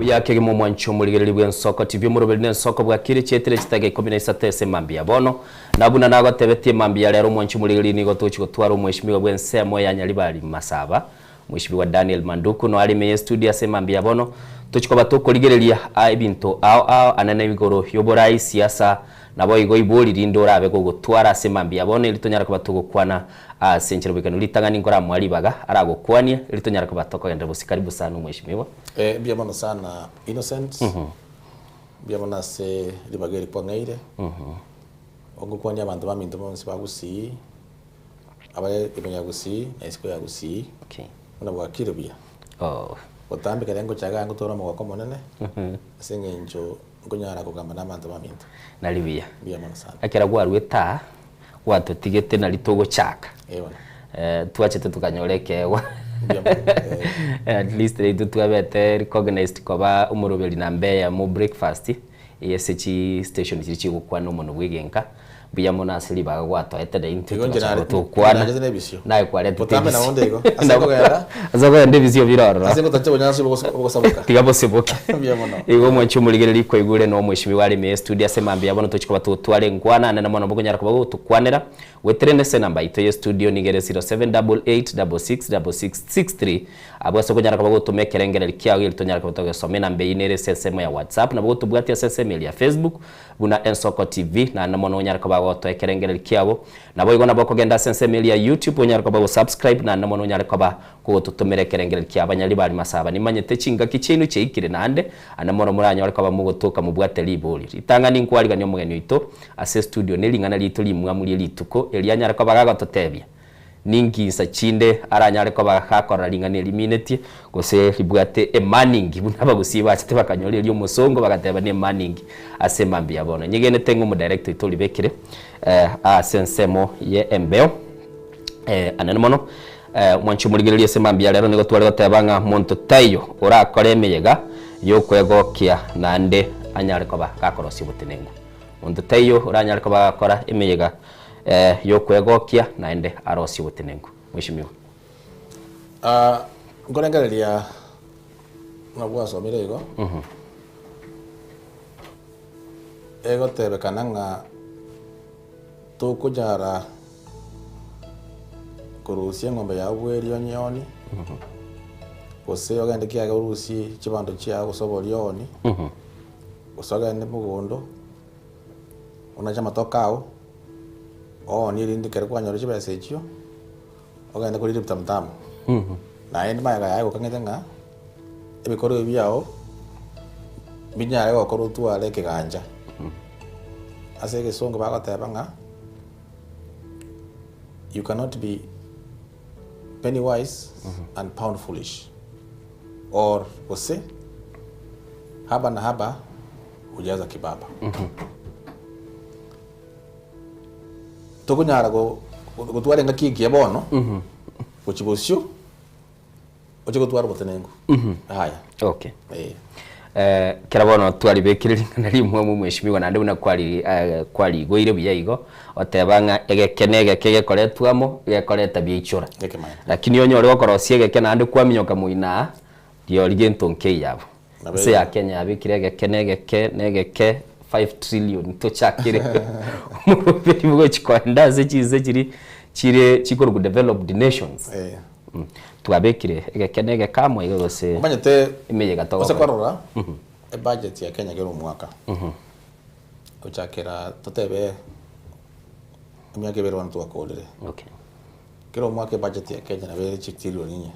Mbuya kegima omwanchi omorigereria bw'ensoko TV omoroberi n'ensoko bwakire chietire chitageka 13 ase emambia bono. Na buna nagotebetie emambia rero omwanchi omorigereria nigo togochi gotwara omweshimiwa bw'ensemo ya Nyaribari Masaba Mweshimiwa Daniel Manduku no are ime y'estudio ase emambia bono tochi koba tokorigereria a ebinto ao ao anene igoro y'oborai, siasa, naboigo ibori rinde orabe gogotwara ase emambia bono eri tonyare koba togokwana ase enchera oboikeranu. Ritang'ani nkoramoa ribaga aragokwanie eri tonyare koba tokogenderera bosio. Karibu sana omweshimiwa. Mbuya mono sana Innocent, mbuya mono ase ribaga eri kwang'eire, ogokwania abanto baminto bonsi ba Gusii, Abare ime ya Gusii na isiko ya Gusii, buna bwakire buya. Botambe ekero ngochaka iga ngotwara omogoko omonene, ase eng'encho nkonyara kogamba na abanto baminto. Nari buya. Mbuya mono sana. Ekero gwaruete aa, gwatotigete nari togochaka. Eh bono. Twachete tokanyora ekeegwa. Mbuya mono, eh. At least naintwe twabete recognized koba omoroberi namba eyemo breakfast, ase chi station chiria chigokwana omonwe bwa egenka. Mbuya mono ase ribaga gwatoete na intwe Igo inche togachaka nare- gotokwana. narete nebisio. Naye kwaretete Botambe nabo ebisio. onde igo. Ase nkogenda. Ase okogenda ebisio bire ororo. Ase ngotacha obonyansi obogos- obogosaboka. Tiga boseboke. Mbuya mono. Igo omwanchi omorigereria kwaigure na omweshimiwa are ime y'estudio ase mambia bono tochia koba togotwara enkwana ande na mono bokonyara koba gogotokwanera. Gweterene ase enamba yaito y'estudio nigo ere 0788666663 Abwo ase okonyara koba gotoma ekerengererio kiao eri tonyare koba togesoma enamba eyio nere ase ensemo ya WhatsApp nabo gotobwatia ase ensemo eria ya Facebook buna Ensoko TV, naende mono onyare koba gotoa ekerengererio kiabo. Naboigo nabo okogenda ase ensemo eria ya YouTube onyare koba gosubscribe naende mono onyare koba kogototomera ekerengererio kia abanyaribari masaba. Nimanyete chingaki chiaino chiaikire naende ande mono moranyore koba mogotoka mobwate ribori. Ritang'ani nkwarigania omogeni oito ase estudio nering'ana riaito rimwamu rie rituko erio anyare koba gagototebia. Ninki insa chinde aranyare koba gakorora ring'ana eri riminetie, gose ribwate emaningi, buna abagusii bachete bakanyora erio omosongo bagateba nemaningi ase emambia bono. Nyegenete ng'a omodirector oito oribekire ase ensemo ye embeo anene mono. Mwanche omorigererie ase emambia rero nigo tware goteba ng'a monto taiyo orakore emeyega yokoegokia naende anyare koba gakorosia obotenenku. Monto taiyo oranyare koba gakora emeyega Y'okwegokia naende arosie obotenenku. Mweshimiwa. Nkorengereria buna gwasomire igo, egotebekana ng'a tokonyara korusia eng'ombe yao bweri onyeoni, gose ogende kiage orusie chibando chiao gose obori ooni, gose ogende mogondo. Onache amatoke ao, oonie erinde ekero kwanyora chibesa echio, ogende korire ebitamutamu. Naende magega yaye gokang'ete ng'a ebikoro ebi biago mbinyare gokora otware ekegancha. Ase egesongo bagoteba ng'a you cannot be penny wise and pound foolish or gose haba na haba. Hujaza kibaba. Tokonyara gotwara engaki engiya bono, gochia bosio, oche gotwara obotenenku. Yaya. Okay. Eh. Ekero bono twaribekire ring'ana rimwamu mweshimiwa naende buna kwari kwarigoire buya igo, oteba ng'a egeke na egeke gekoretwa amo, gekoreta biaichora. Ekemanyererio. Lakini onyore gokorosia egeke naende kwaminyoka moino aa, riori gento nkeiyo abwo. Ense ya Kenya yabekire egeke na egeke na egeke 5 trillion tochakere omoroberi gochi koenda ase chinse chiri chire chikorokwa developed nations. Eh. Twabekire egeke na egeke amo iga gose Omanyete emeyega ase togokora. kwarora ebudget ya Kenya kera omwaka gochakera totebe emiaka ebere bono twakorire. Okay. Kera omwaka ebudget ya Kenya nabo ere chitrillion inye,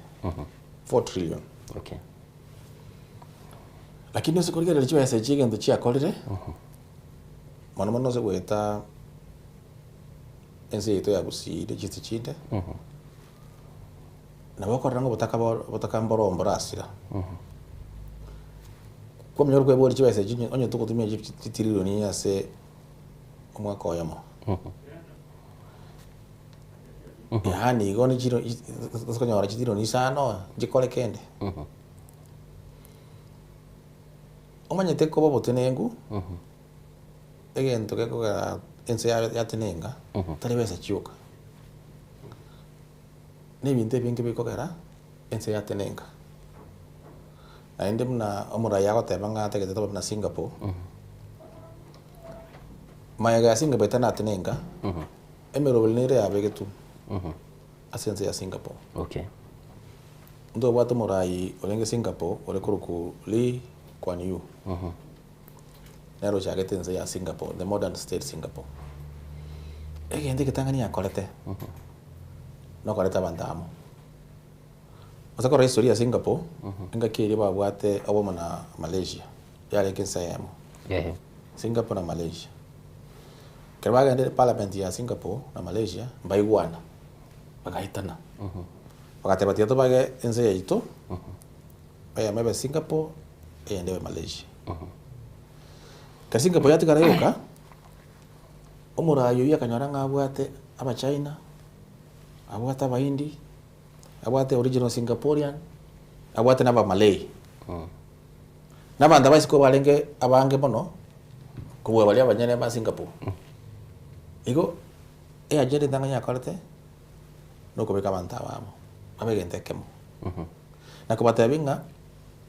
4 trillion. Okay. Lakini ase korigereria chibesa echi egento chiakorire, mono mono ase goeta ense yaito ya Gusii ne chinse chinde, nabo okorora ng'a obotaka bo obotaka mboro mborasira. Kwamanya ore kweboria chibesa echi onye onye togotumia chi chitrillion inye ase omwaka oyomo. Yaani igo ne chiro ase konyora chitrillion isano, nchikore kende. Omanyete koba obotenenku, egento gekogera ense ya yatenenga, tari besa chioka, na ebinto ebinge bikogera ense yatenenka. Naende buna omoraia agoteba ng'a atagete tobe buna Singapore, mayega ya Singapore etanatenenka, emeroberi nere yabegetwe ase ense ya Singapore. Okay. Ntobwate omorai orenge Singapore ore korokwa Lee Kuan Yew. Nere ochagete ense ya Singapore, the modern state Singapore. Egento egetang'ani akorete, nokoreta abanto amo. Ase korora history ya Singapore, engaki eria babwate obomo na Malaysia, yarenge ense eyemo. Ehe. Singapore na Malaysia. Ekero bagendire parliament ya Singapore na Malaysia, mbaigwana, bagaetana. Bagateba tiga tobage ense yaito, eyemo ebe Singapore, eyende ebe Malaysia. Ekero Singapore yatigara yoka, omorai oyio akanyora ng'a abwate abachina, abwate abahindi, abwate original Singaporean, abwate na abamalay. Na abanto aba isiko barenge abange mono kobua baria abanyene ba Singapore. Igo eagenda entang'ani yakorete, na okobeka abanto aba amo, babe egento ekemo. Na kobatebia ng'a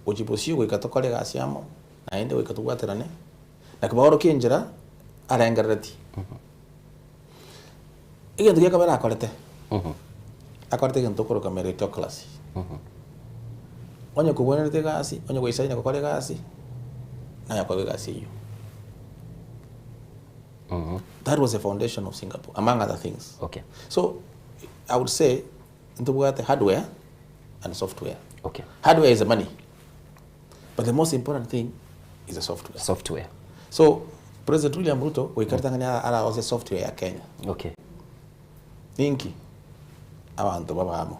gochia bosio goika tokore egasi amo, naende goika tobwaterane, na kobaorokia enchera arengereretie. Egento gia kabere akorete, akorete egento tokoroka meritocracy. Onye kobwenerete egasi, onye goisaine gokora egasi, naye okoegwa egasi eyio. That was the foundation of Singapore, among other things. Okay. So, I would say, ntobwate hardware and software. Okay. Hardware is the money, but the most important thing is the software. Software. So, President William Ruto goika ritang'ani ara- ararosie software ya Kenya. Okay. Ninki? Abanto babe amo.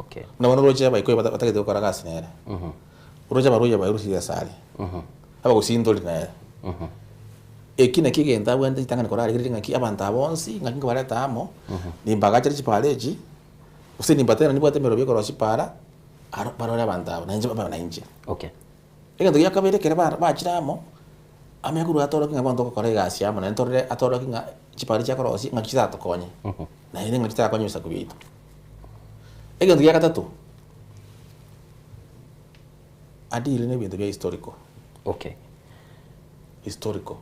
Okay. Buna bono oroche abaikoyo bata- batagete gokora gasi nere. Oroche abaruya bairusirie asare. Abagusii ntori nere. Eki nakio egento abwenerete ritang'ani korarigereria ng'aki abanto aba bonsi ng'aki nkobareta amo, nimbagachere chipara echi, gose nimbatebie nibwate emerobio ekorosia chipara, aro barore abanto aba nainche babe nainche. Okay. Egento gia kabere ekero ba bachire amo, amanye korwa atorokie ng'a bono togokora egasi amo naende torore atorokie ng'a chipara chiakorosia ng'aki chiratokonye, naende ng'aki chitakonye ebisaku biaito. Egento gia gatato, adeal na ebinto bia historical. Okay. Historical.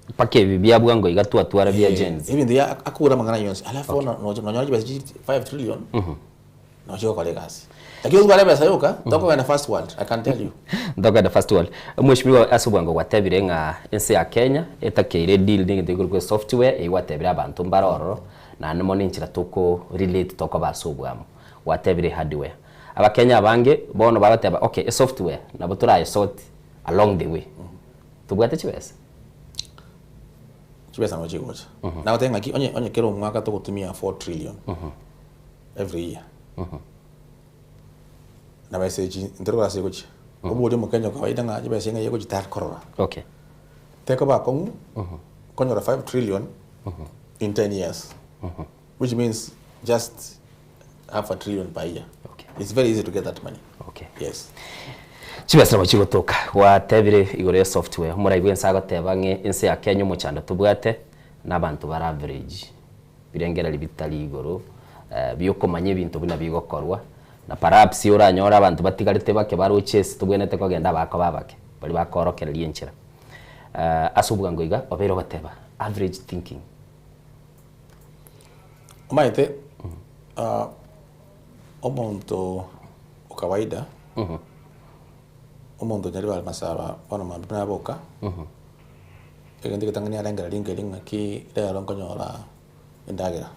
Mpaka ebi bia bwango iga twatwara bia Gen Z. Ebinto bia akure amang'ana ayio yonsi alafu bono noche nonyore chibesa chiri 5 trillion noche gokora egasi. Lakini otware ebesa yoka tokogenda first world I can tell you. Ntokogenda first world. Mweshimiwa ase obwango gwatebire ng'a ense ya Kenya etakeire edeal na egento gekorokwa esoftware eyio gwatebire abanto mbare ororo naende mono enchera toko relate tokoba ase obwamo. Gwatebire hardware. Abakenya abange bono bagoteba okay esoftware nabo torayesort along the way. Tobwate chibesa? Chibesa nabo chigocha. Nagotebia ng'aki onye onye kera omwaka togotumia 4 trillion every year na besa echi ntori ase egochia. Oborie omokenya o kawaida ng'a chibesa ng'ai egochia tari korora. Okay. Tekoba akong'u konyora 5 trillion in 10 years which means just half a trillion per year. Okay. It's very easy to get that money. Okay. Yes. Chibesa nabo chigotoka. Gwatebire igoro ya software. Omorai bwense agoteba ng'e ense ya Kenya omochando tobwate na abanto bare average. Birengererio bitari igoro eh, biokomanya ebinto buna bigokorwa na perhaps oranyore abanto batigarete bake baroche ase tobwenerete kogenda abakoba abake baria bakorokereria enchera. Eh, ase obwango iga obeire ogoteba average thinking. Omanyete omonto o kawaida, omonto onyare bare masaba bono mambia buna aboka, egento egetang'ani arengereria nkeri ng'aki rero nkonyora endagera.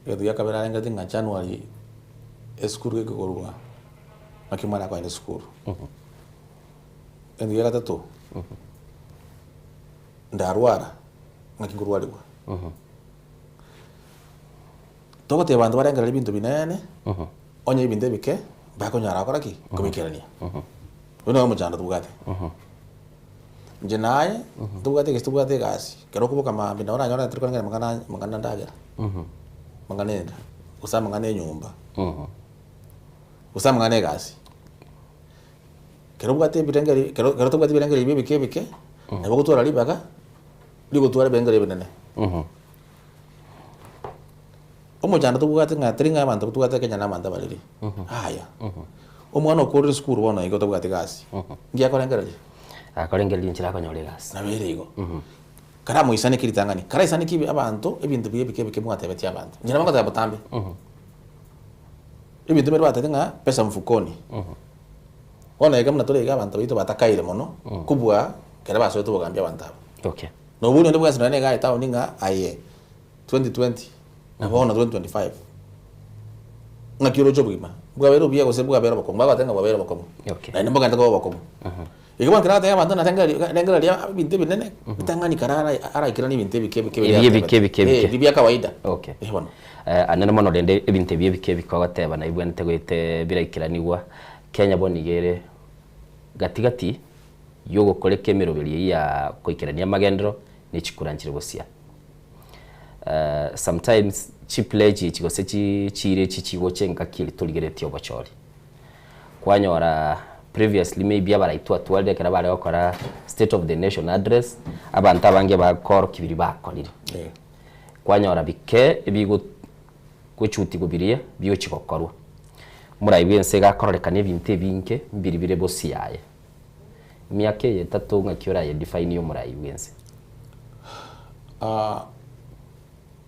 Egento gia kabere arengereretie ng'a January esukuru gekorwa ng'aki omwana akogenda esukuru. Egento gia gatato, ndarwara ng'aki nkorwarigwa. Togotebia abanto barengererie ebinto binene, onye ebinto ebike, bakonyara gokora ki? Kobikerania. Oyio noro omochando tobwate. Inche naye, ntobwate egesi tobwate egasi, ekero okoboka mambia nabo oranyore tori koreng'ana amang'ana amang'ana endagera, amang'ana enda, gose amang'ana enyomba, gose amang'ana egasi. Ekero obwate ebirengererio ekero ekero tobwate ebirengererio bia ebike ebike, nabo ogotwara ribaga, rigotwara ebirengererio ebinene. Omochando tobwate ng'a tari ng'a abanto tobwate Kenya na abanto abariri, yaya. Omwana okorire esukuru bono iga otabwati gasi, nki akorengereria? Akorengereria inchera akonyora egasi. Nabo ere igo. Karamoisaneke ritang'ani, karaisaneke ebi abanto, ebinto biria ebike ebike mwatebetie abanto. Inche nabo ngoteba botambe. Ebinto mbire batebete ng'a pesa mfukoni. Bono iga buna tore iga abanto baito batakaire mono, kobua ekero basoete obogambi abanto aba. Okay. Na obori onde bwensi nonye niga aye town ng'a aye 2020 na bono 2025 ng'aki oroche obogima bwabeire obuya gose bwabeire obokong'u bagoteba ng'a bwabeire obokong'u Okay. naende mbogende koba obokong'u. Igo bono ekero natebia abanto ng'a rengereria rengereria ebinto ebinene ritang'ani kare ara araikeranie ebinto ebike ebike biria Ebi ebike ebike Eh, ebike. ebi bia kawaida. Okay. Eh bono. Anene mono rende ebinto ebi ebike ebike ogoteba naibwenerete goete biraikeranigwa, Kenya bono iga ere gati gati y'ogokoreka emeroberio eyio ya koikerania amagenderero ne chikura nchire gosia. Sometimes chipledge echi gose chiira echi chigocha engaki eria torigeretie obochori. Kwanyora previously maybe abarai twatwarire ekero bare gokora state of the nation address, abanto abange bakorokia biria bakorire. Kwanyora bike ebigo gochutigwa biria biochi gokorwa. Omorai bwense iga akororekana ebinto ebinge mbiri bire bosio yaye. Emiaka eye etato ng'aki oraye define omorai bwense?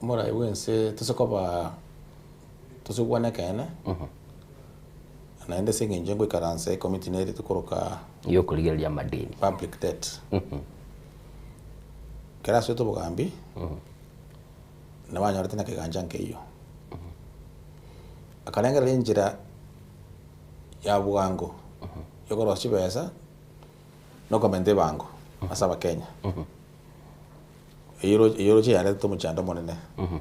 Omorai bwense tose koba tose gokwana ekeene, naende ase eng'encho ngoikaransa ekomiti nere tokoroka Yokorigereria amadeni. public debt. Ekero asoete obogambi, nabanyorete na kegancha nkeiyo. Akarengereria enchera ya bwango yokorosia chibesa na okomenta ebango ase abakenya. Eyio ro- eyio roche yaretete omochando omonene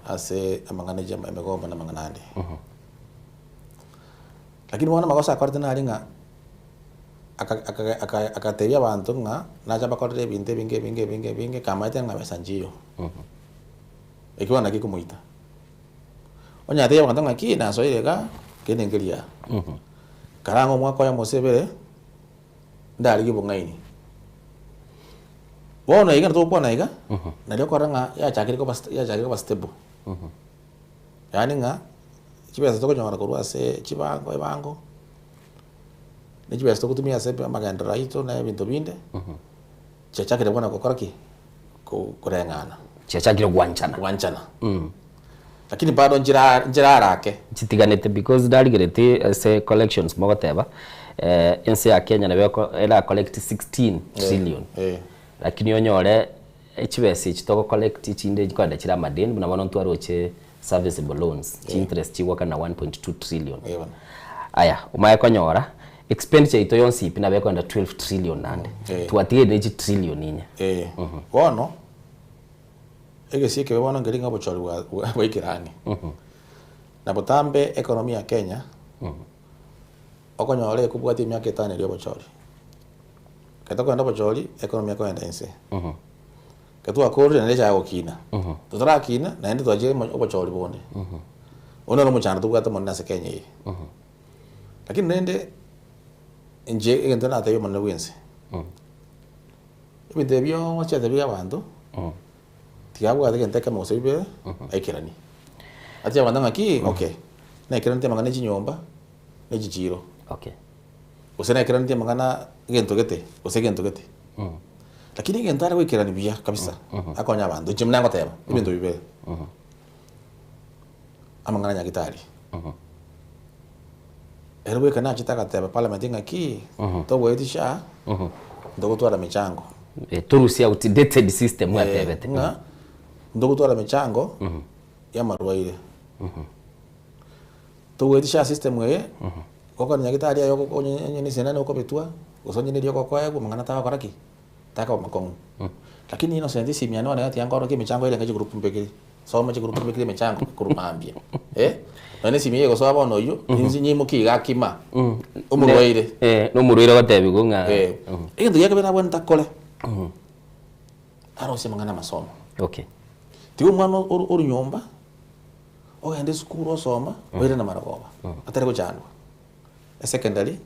ase amang'ana ya emegombo na amang'ana ande. Lakini bono amagoso akorete nari ng'a aka- aka- aka- agatebia abanto ng'a nache abakorere ebinto ebinge ebinge ebinge ebinge kamaete ng'a besa nchiyo. Ekio bono naki komoita. Onye atebia abanto ng'a ki nasoire igaa, kende nkeria aa. Karang'e omwaka oyomo gose ebere, ndarigie obong'aini. Bono iga togokwana iga, nario okorora ng'a yachakire koba sta yachakire koba stable. Yaani ng'a, chibesa tokonyora korwa ase chibango ebango, na chibesa togotumia ase amagenderero aito na ebinto binde, chiachakire bono gokora ki? Ko koreng'ana. Chiachakire gwanchana. Gwanchana. Lakini bado nchira nchirarake. Chitiganete because ndarigereti ase collections mogoteba, ense ya Kenya nabo eko era collect 16 trillion. Lakini onyore chibesa echi togo collect chinde chikogenda chire amadeni buna bono ntwaroche serviceable loans, chi interest chigoakana 1.2 trillion. Aya, omanye konyora expenditure yaito yonsi pi nabo ekogenda 12 trillion naende. Twatigaire ne chitrillion inye. Bono, egesio ekebe bono nkeri ng'a obochori bwa bwaikire ang'e. Na botambe economy ya Kenya, okonyora ekobwatia emiaka etano eria obochori. Ekero tokogenda obochori, economy ekogenda inse. Ekero twakorire naende echaka gokina, totarakina naende twachire omo obochori bonde. Oyio noro omochando tobwate omonene ase Kenya eye. Lakini rende, inche egento natebie omonene bwa ense, ebinto ebi bionsi atebirie abanto, tiga abwate egento ekemo gose bibere, aikeranie. Atebie abanto ng'aki, okay, naikeranetie amang'ana ya chinyomba, na echichiiro. Okay. Gose naikeranetie amang'ana egento gete, gose egento gete. Lakini egento are goikerania buya kabisa, akonye abanto, inche buna ngoteba, ebinto bibere. Amang'ana nyagetari. Ere bweka nachete agateba parliament ng'aki, toboeti SHA, ntogotwara michango. Torusie outdated system atebete. Ng'a ntogotwara michango ya amarwaire. Toboeti SHA system eye, gokora nyagetari aye onye ne esindano okobetwa, gose onye ne eriogo okoegwa amang'ana tagokora ki? Takaba makong'u. Lakini Innocent esimi yane bono tiga nkorokie emechango erenge chigroup mbekire. Soma chigroup mbekire emechango korwa mambia. Eh, nonye esimi eye egosoa bono oyio, inche nyimokie iga akima, omorwaire. Eh, na omorwaire ogotebiwa ng'a Eh, egento gia kabere nabwenerete akore, arosie amang'ana amasomo. Okay. Tiga omwana oru oru nyomba, ogende esukuru osoma, oirane marogoba, atari gochandwa. Esecondary,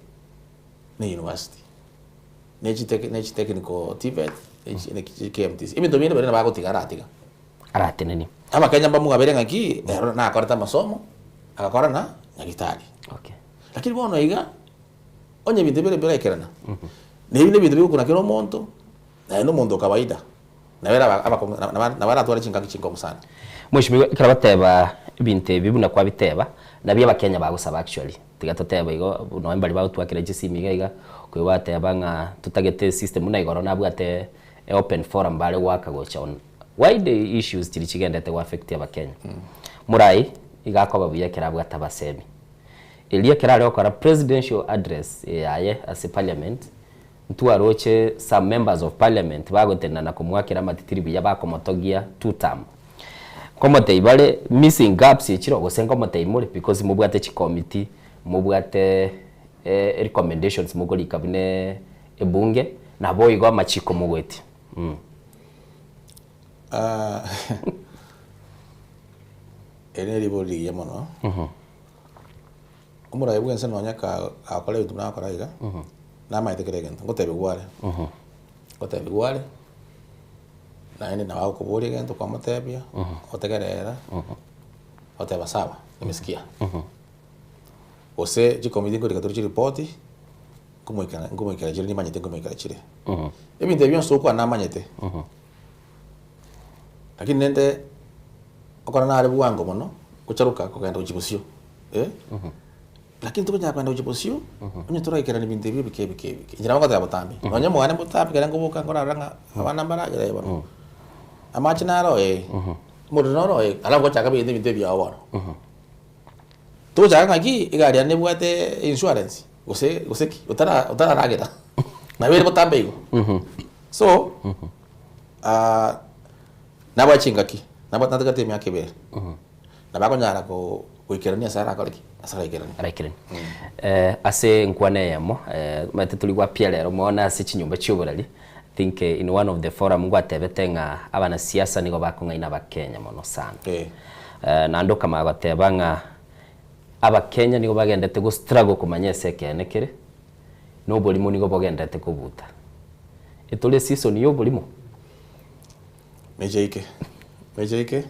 na university. Ne chitech ne chitechnical TVET, ne chi ne chi KMTC. Ebinto binde baria nabagotiga aratiga. Aratenenia. Abakenya mbamwabere ng'aki, ero nakorete amasomo, agakora na nyagitari. Okay. Lakini bono iga, Onye ebinto bire biraikerana, na ebi nebinto bigokuna kera omonto, naende omonto o kawaida, nabo ere aba abakong'u na nabo nabo aratware chingaki chinkong'u sana. Mweshimiwa, ekero bateba ebinto ebi buna kwabiteba, nabio abakenya bagosaba actually, tiga totebe igo, nonye mbaria bagotwakera chisimi iga iga, okobua bateba ng'a totagete esystem buna igoro nabwate e open forum bare goaka gocha on wide issues chiria chigendete go affect abakenya. Morai iga akoba buya ekero abwate abasemi. Erio ekero are gokora presidential address yaye ase parliament, ntwaroche some members of parliament bagotenena na komoakera amatitiri buya bakomotogia two term. Nkomotebia bare missing gaps echire gose nkomotebia more because mobwate chicommittee, mobwate recommendations mokorika buna ebunge, naboigo amachiko mogoetia. Eri neribori rigiya mono. Omoraia bwense nonya ka gakora ebinto buna agokora iga, namaete kera egento, ngotebiwa are, ngotebiwa are, naende nabo agokoboria egento kwamotebia, otegerera, oteba sawa, nimesikia. Gose chikomiti nkorika tore chiripoti, nkomoikera nkomoikera chire nimanyete nkomoikera chire. Ebinto ebi bionsi togokwana namanyete. Lakini rende okora nare bwango mono gocharoka kogenda gochia bosio eh, lakini tokonyara kogenda gochia bosio onye toraikerania ebinto ebio ebike ebike ebike. Inche nabo ngoteba botambe, nonye mwane botambe ekero nkoboka nkorarora ng'a abana mbaragera eh bono, amache naro eh, omorero noro eh, alafu gochaka bigete ebinto ebiao bono. Togochaka ng'aki egari yane nebwate insurance gose gose ki otara otararagera nabo ere botambe igo. So. Nabwate chingaki, nabwate natagete emiaka ebere, nabo akonyara ko goikerania ase arakore ki? Ase araikeranie. Araikeranie. Ase enkwana eyemo, omanyete tori gwapia rero mono ase chinyomba chia oborari, I think in one of the forum ngwatebete ng'a abanasiasa nigo bakong'aina abakenya mono sana. Naende okamanya goteba ng'a abakenya nigo bagendete go struggle komanya ase ekeene kere, na oborimo nigo bogendererete kobuta. Etore eseason ya oborimo. Meche ike, meche ike,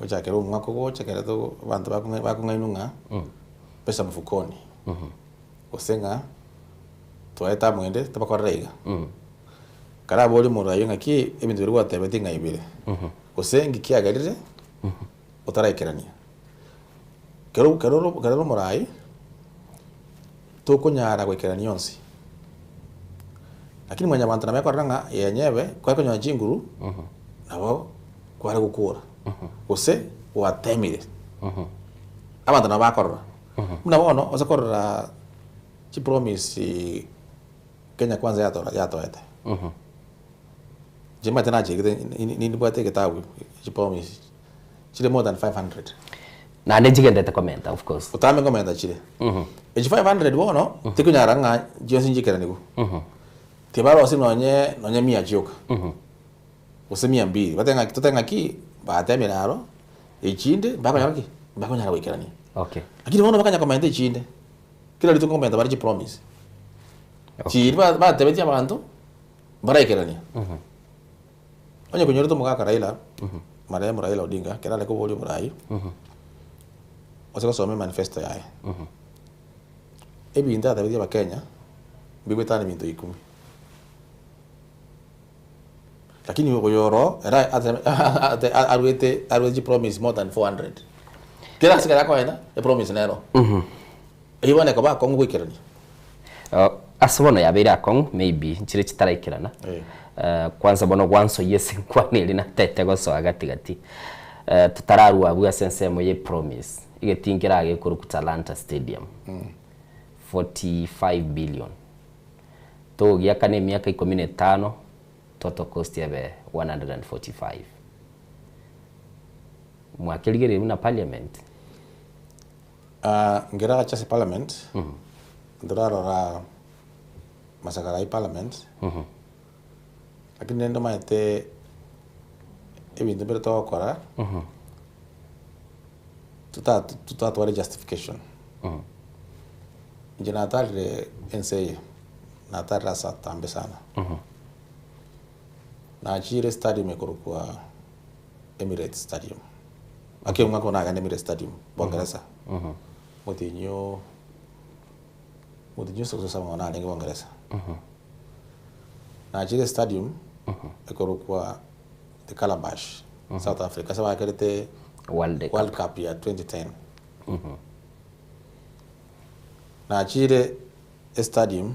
gochakera omwaka ogocha ekero togo abanto bakong'a bakong'ainwa ng'a pesa mfukoni, gose ng'a twaete amo ende tobakorere iga. Karaborie omonto aywo ng'aki ebinto biria gwatebetie ng'a ibere, gose nki kiagerire otaraikerania. Kero kero oro kero ore omorai, tokonyara goikerania onsi, lakini mwanyabanto nabo ekorora ng'a yenyebe kware konyora chinguru, nabo kware gokora, gose gwatemire, abanto nabo bakorora. Buna bono ase korora chipromise Kenya Kwanza yatora yatoete, inche nimanyete nachegete nindibwate egetabu chipromise chire more than 500. Naende nchigenderete komenta of course. Botambe nkomenta chire. Echi 500 bono, tikonyara ng'a chionsi nchikeranigwe. Tibarosie nonye nonye mia chioka, gose mia mbili, batebe ng'a totebe ng'aki, batemire aro, echinde mbakonyora ki? Mbakonyara goikerania. Okay. Lakini bono bakanya komenta echinde, kera rituko nkomenta bare chipromise. Chiria ba batebetie abanto, mbaraikerania. Onye konyorete omogaka Raila, marehemu Raila Odinga, ekero are koboria oborai, ase gosoma emanifesto yaye, ebinto atabetie abakenya, mbigwetana ebinto ikomi. Lakini oyo oro, ere atebe ate aruete aruete chipromise more than 400. Kera ase ekero akoenda, epromise nero. Eyio bono ekoba akong'u goikerania. Ase bono yabeire akong'u maybe nchire chitaraikerana kwanza bono gwansoyia ase enkwana eria natete gosoa gati gati totararwa abwo ase ensemo ye promise egetii nkere gekorokwa Talanta Stadium 45 billion togogiakana emiaka ikomi na etano total cost ebe 145 mwakerigereria buna parliament. Nkerache ase parliament, ntorarora masakara ai parliament, lakini rende omanyete ebinto mbire togokora, tota totatware justification. Inche natarire ense eye, natarire ase atambe sana, nachire estadium ekorokwa Emirates Stadium. Naki omwaka one nagenda Emirates Stadium Bongeresa, omotienyi o. Omotienyi ose gose osaba narenge bongeresa. Nachire estadium ekorokwa the Calabash, South Africa, ase bakerete World Cup. World Cup ya 2010. Nachire estadium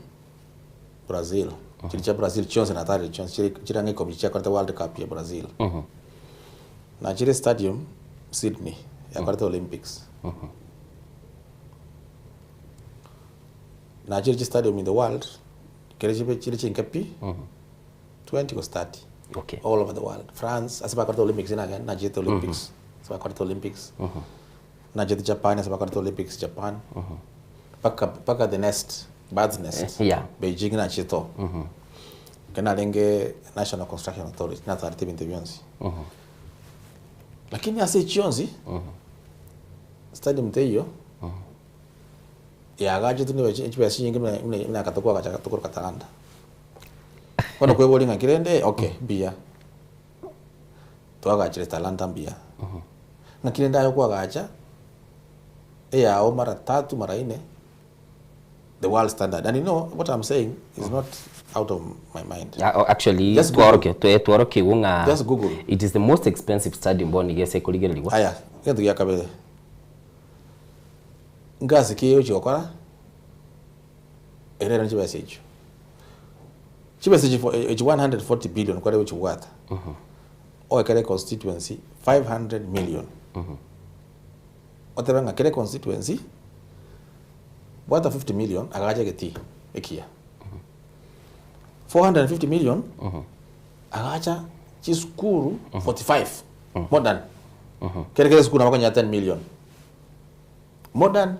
Brazil, chiria chia Brazil chionsi natarire chionsi chire chire ang'e ikomi chiakorete World Cup ya Brazil. Nachire stadium Sydney yakorete Olympics. Nachire chistadium in the world kere chibe chire chinke pi 20 gose 30 Okay. all over the world. France ase bakorete Olympics nagenda nachete Olympics ase bakorete Olympics. Nachete Japan ase bakorete Olympics Japan. Mpaka mpaka the nest bird's nest Yeah. Beijing nachete oo. Ekero narenge National Construction Authority natarete ebinto bionsi. Lakini ase echi chionsi stadium teiyo Yagachetwe nigo chibesa chinyinge buna buna buna akatokwagacha tokoroka talanta. Bono kweboria ng'aki rende okay mbuya, twagachire talanta mbuya, ng'aki rende aye okwagacha eyao mara tatu mara inne the world standard and you know what I'm saying is not out of my mind. Ah, oh, actually Just Google. tworokia twe- tworokiigwe ng'a Just Google. it is the most expensive stadium bono iga ase ekorigererigwa Aya, egento gia kabere. Ngase ki ochi gokora ere ere chibesa echio. Chibesa echi echi 140 billion kware gochibwata, oekere econstituency 500 million. Otebe ng'a kera econstituency, bwata 50 million agache egetii ekiya. 450 million agacha chisukuru 45 modern. Kere kera esukuru nabo okonyora 10 million. Modern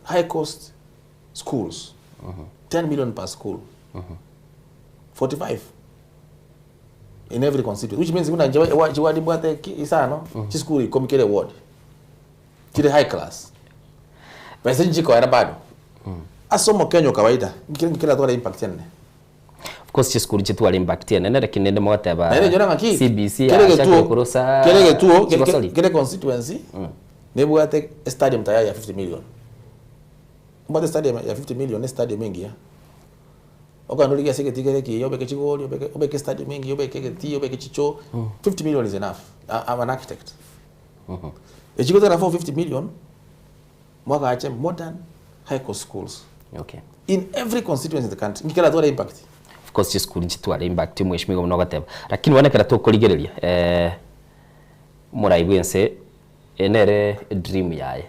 high cost schools 10 million per school 45 in every constituency which means buna inche ewa- chiwadi mbwate ki- isano chisukuru ikomi kere eward chire high class besa nchikoera bado ase omokenya o kawaida nkere nkere tware impact enene Of course chisukuru chitware impact enene lakini rende mogoteba Naende inyora ng'aki, CBC kere yachakire egetuo korosa kere egetuo ke- ke- chigosori. kere constituency nebwate estadium tayari ya 50 million. Obwate estadium ya 50 million ne estadium engiya. Okogenda origie ase egetii kere ekiya obeke chigori obeke obeke estadium engiya obeke egetii obeke chichoo 50 million is enough. I am an architect. Echi gotara 450 million mwagache modern high cost schools. Okay. In every constituency in the country inki keratware impact? Of course chisukuru nchitware impact mheshimiwa buna ogoteba. Lakini bono ekero tokorigereria eh, omorai bwense eye nere edream yaye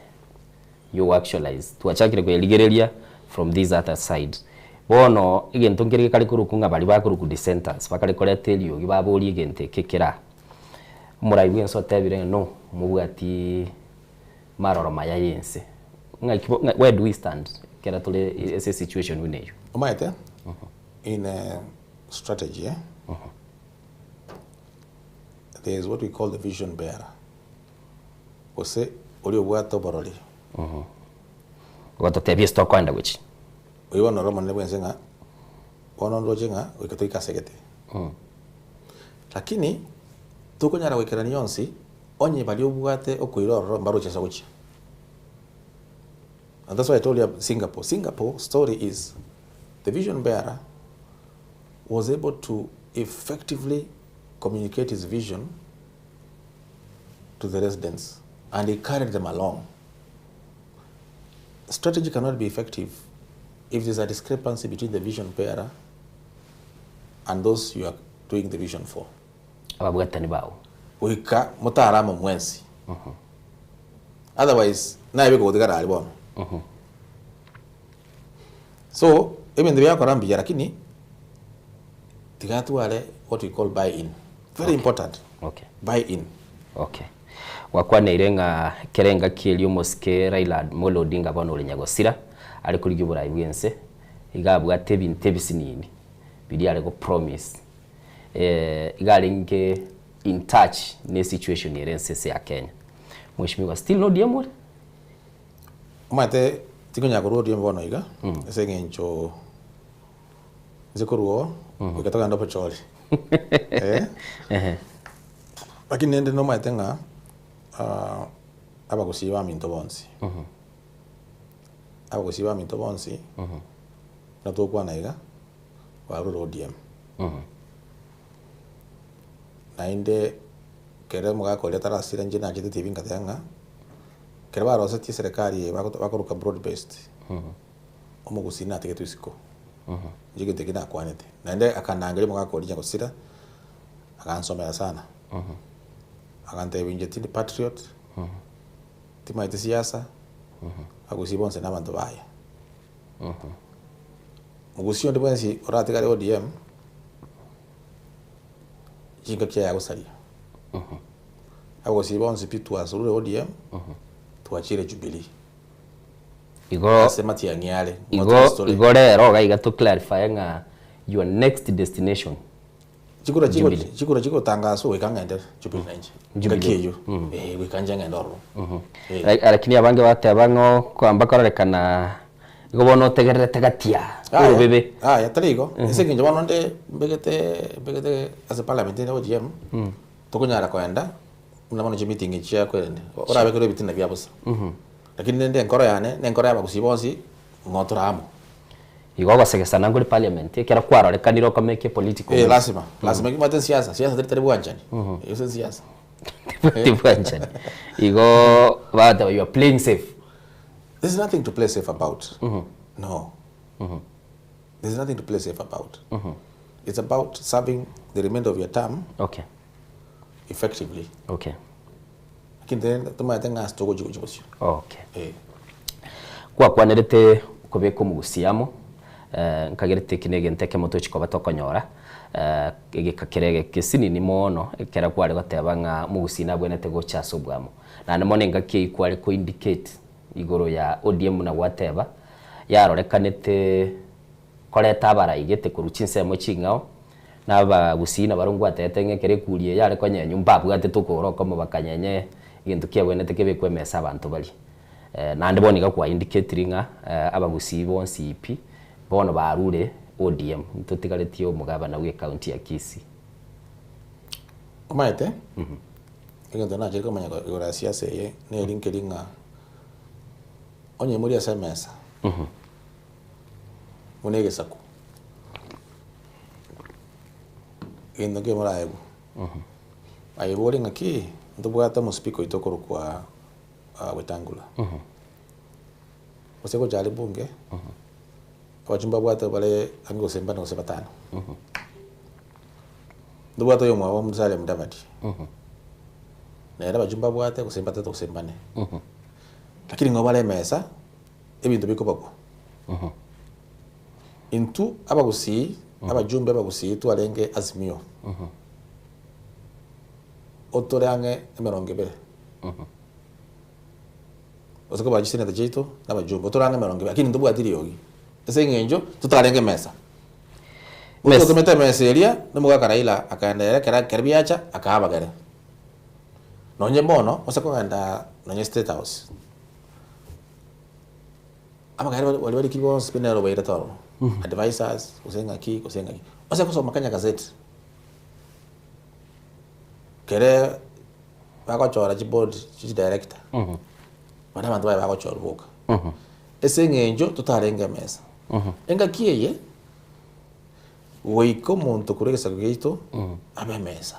yo actualize twachakire koyerigereria from this other side. Bono egento nkere gekare korokwa ng'a baria bakorokwa dissenters bakare koreta eriogi baborie egento eke kera. Omorai bwense otebire ng'a no mobwati maroro maya y'ense. Ng'aki bo where do we stand ekero tore ase esituation buna eyio? Omanyete in strategy eh, there is what we call the vision bearer gose oria obwate oborori. Ogototebia ase tokoenda gochia. Oyio bono noro omonene bwense ng'a bono ndoche ng'a goika toike ase egete. Lakini tokonyara goikerania onsi Onye baria obwate okoira ororo mbaroche ase ogochia. And that's why I told you Singapore. Singapore story is the vision bearer was able to effectively communicate his vision to the residents and he carried them along. Strategy cannot be effective if there's a discrepancy between the vision bearer and those you are doing the vision for. Ababwatani bao. Goika motare amo mwensi. Otherwise naye kogotigara aria bono. So ebinto biakora mbuya lakini tiga tware what we call buy in. Very important. Okay. Buy in. Okay. Gwakwaneire ng'a kera engaki eria omosike Raila Amolo Odinga bono ore nyagosira are korigia oborai bw'ense iga abwate ebinto ebisinini biria are go promise Iga arenge in touch ne situation ere ense ese ya Kenya. Mheshimiwa still no ODM ore? Omanyete tikonyara korwa ODM bono iga ase eng'encho inse korwa oo goika togende obochori eh, lakini rende nomanyete ng'a abagusii baminto bonsi. Abagusii baminto bonsi, buna togokwana iga, barure ODM. Naende kere omogaka oria tarasira inche nachete TV ngateba ng'a, ekero barosetie eserekari eye bakoroka broad based, omogusii natigetwe isiko, inche egento ekio nakwanete. Naende akanangeria omogaka oria nyagosira, agansomera sana, agantebia inche tindi patriot, Timaeti siasa, Abagusii bonsi nabanto baye. Mogusii onde bwensi oratigare ODM, chinka chiaye agosaria. Abagusii bonsi pi twasurure ODM, twachire Jubilee. Igo Ase matiang'i are, igo igo rero iga iga to clarify ng'a your next destination Chikura chigo Jubilee. chikura chigotangaswa goika ng'ende Jubilee nainche. Jubilee. Ngaki eyio. Eh goika inche ng'ende ororo. Eh. Ra- Lakini abange bateba ng'a okoamba kororekana igo bono otegererete gati aa Yaya, orobebe. yaya tari igo. Ase eng'encho bono nde mbegete mbegete ase parliament ere ODM, tokonyara koenda buna bono chimeeting echi chia kwerende, orabekerwe ebitina bia bosa. Lakini rende enkoro yane, na enkoro ya abagusii bonsi, ng'o tore amo. Igo ogosegesana nkore parliament ekero kwarorekanire okomeke political Eh, move. lazima lazima ekio siasa siasa tari tari bwanchani ase siasa Tibwanchani. Igo bagoteba you are playing safe. There's nothing to play safe about no there's nothing to play safe about it's about serving the remainder of your term Okay. effectively Okay. Lakini rende tomaete ng'a ase togochia gochia bosio. Okay. Eh. Gwakwanerete okobeka omogusia amo, eh, nkagerete eki negento ekemo tochi koba tokonyora, eh, egeka kere egesinini mono ekero kware goteba ng'a omogusia nabwenerete gocha ase obwamo. Naende mono engaki eyio kware ko indicate igoro ya ODM buna gwateba, yarorekanete koreta abarai gete korwa chinsemo ching'ao, na abagusii nabarobwo ngwatebete ng'a ekero ekuri eye yare konyenywa mbabwatete okogoro okomo bakanyenye egento kiagwenerete kebekwe emesa abanto barie. Naende bono iga kwa indicatiri ng'a abagusii bonsi pi bono barure ODM, ntotigaretie omogabana bwe ecounty ya Kisii. Omanyete, egento nachire komanya igoro ya siasa eye, neri nkeri ng'a onye more ase emesa. Buna egesaku, egento nkio moraegwe, aye bori ng'aki, ntobwate omospeaker oito okorokwa Wetangula, gose gocha aria bunge, abachumba babwate bare ang'e gose mbane gose batano, ntobwate oyomwabo Musalia Mudavadi, nere abachumba abwate gose mbatato gose mbane, lakini ng'o bare emesa. ebinto bikobakwa. Intwe abagusii, abajumbe abagusii twarenge Azimio, otore ang'e emerongo ebere, gose kobara chiseneta chiaito na abajumbe, otore ang'e emerongo ebere, lakini ntobwati riogi, ase eng'encho totarenge emesa. Mesa. Ototomete emesa eria, na omogaka Raila akaenda ere ekero ekero biacha, akaa abagere. Nonye bono, ase kogenda nonye State House. Abagaere baria baria barikire bonsi pi nere obairete ororo, advisers, gose ng'aki gose ng'aki. Ase gosoma Kenya Gazette, kere bagochora chiboard chidirector, baria abanto baye bagochorwa boka, ase eng'encho totarenge emesa. Engaki eye, goika omonto korwa egesaku giaito, abe emesa,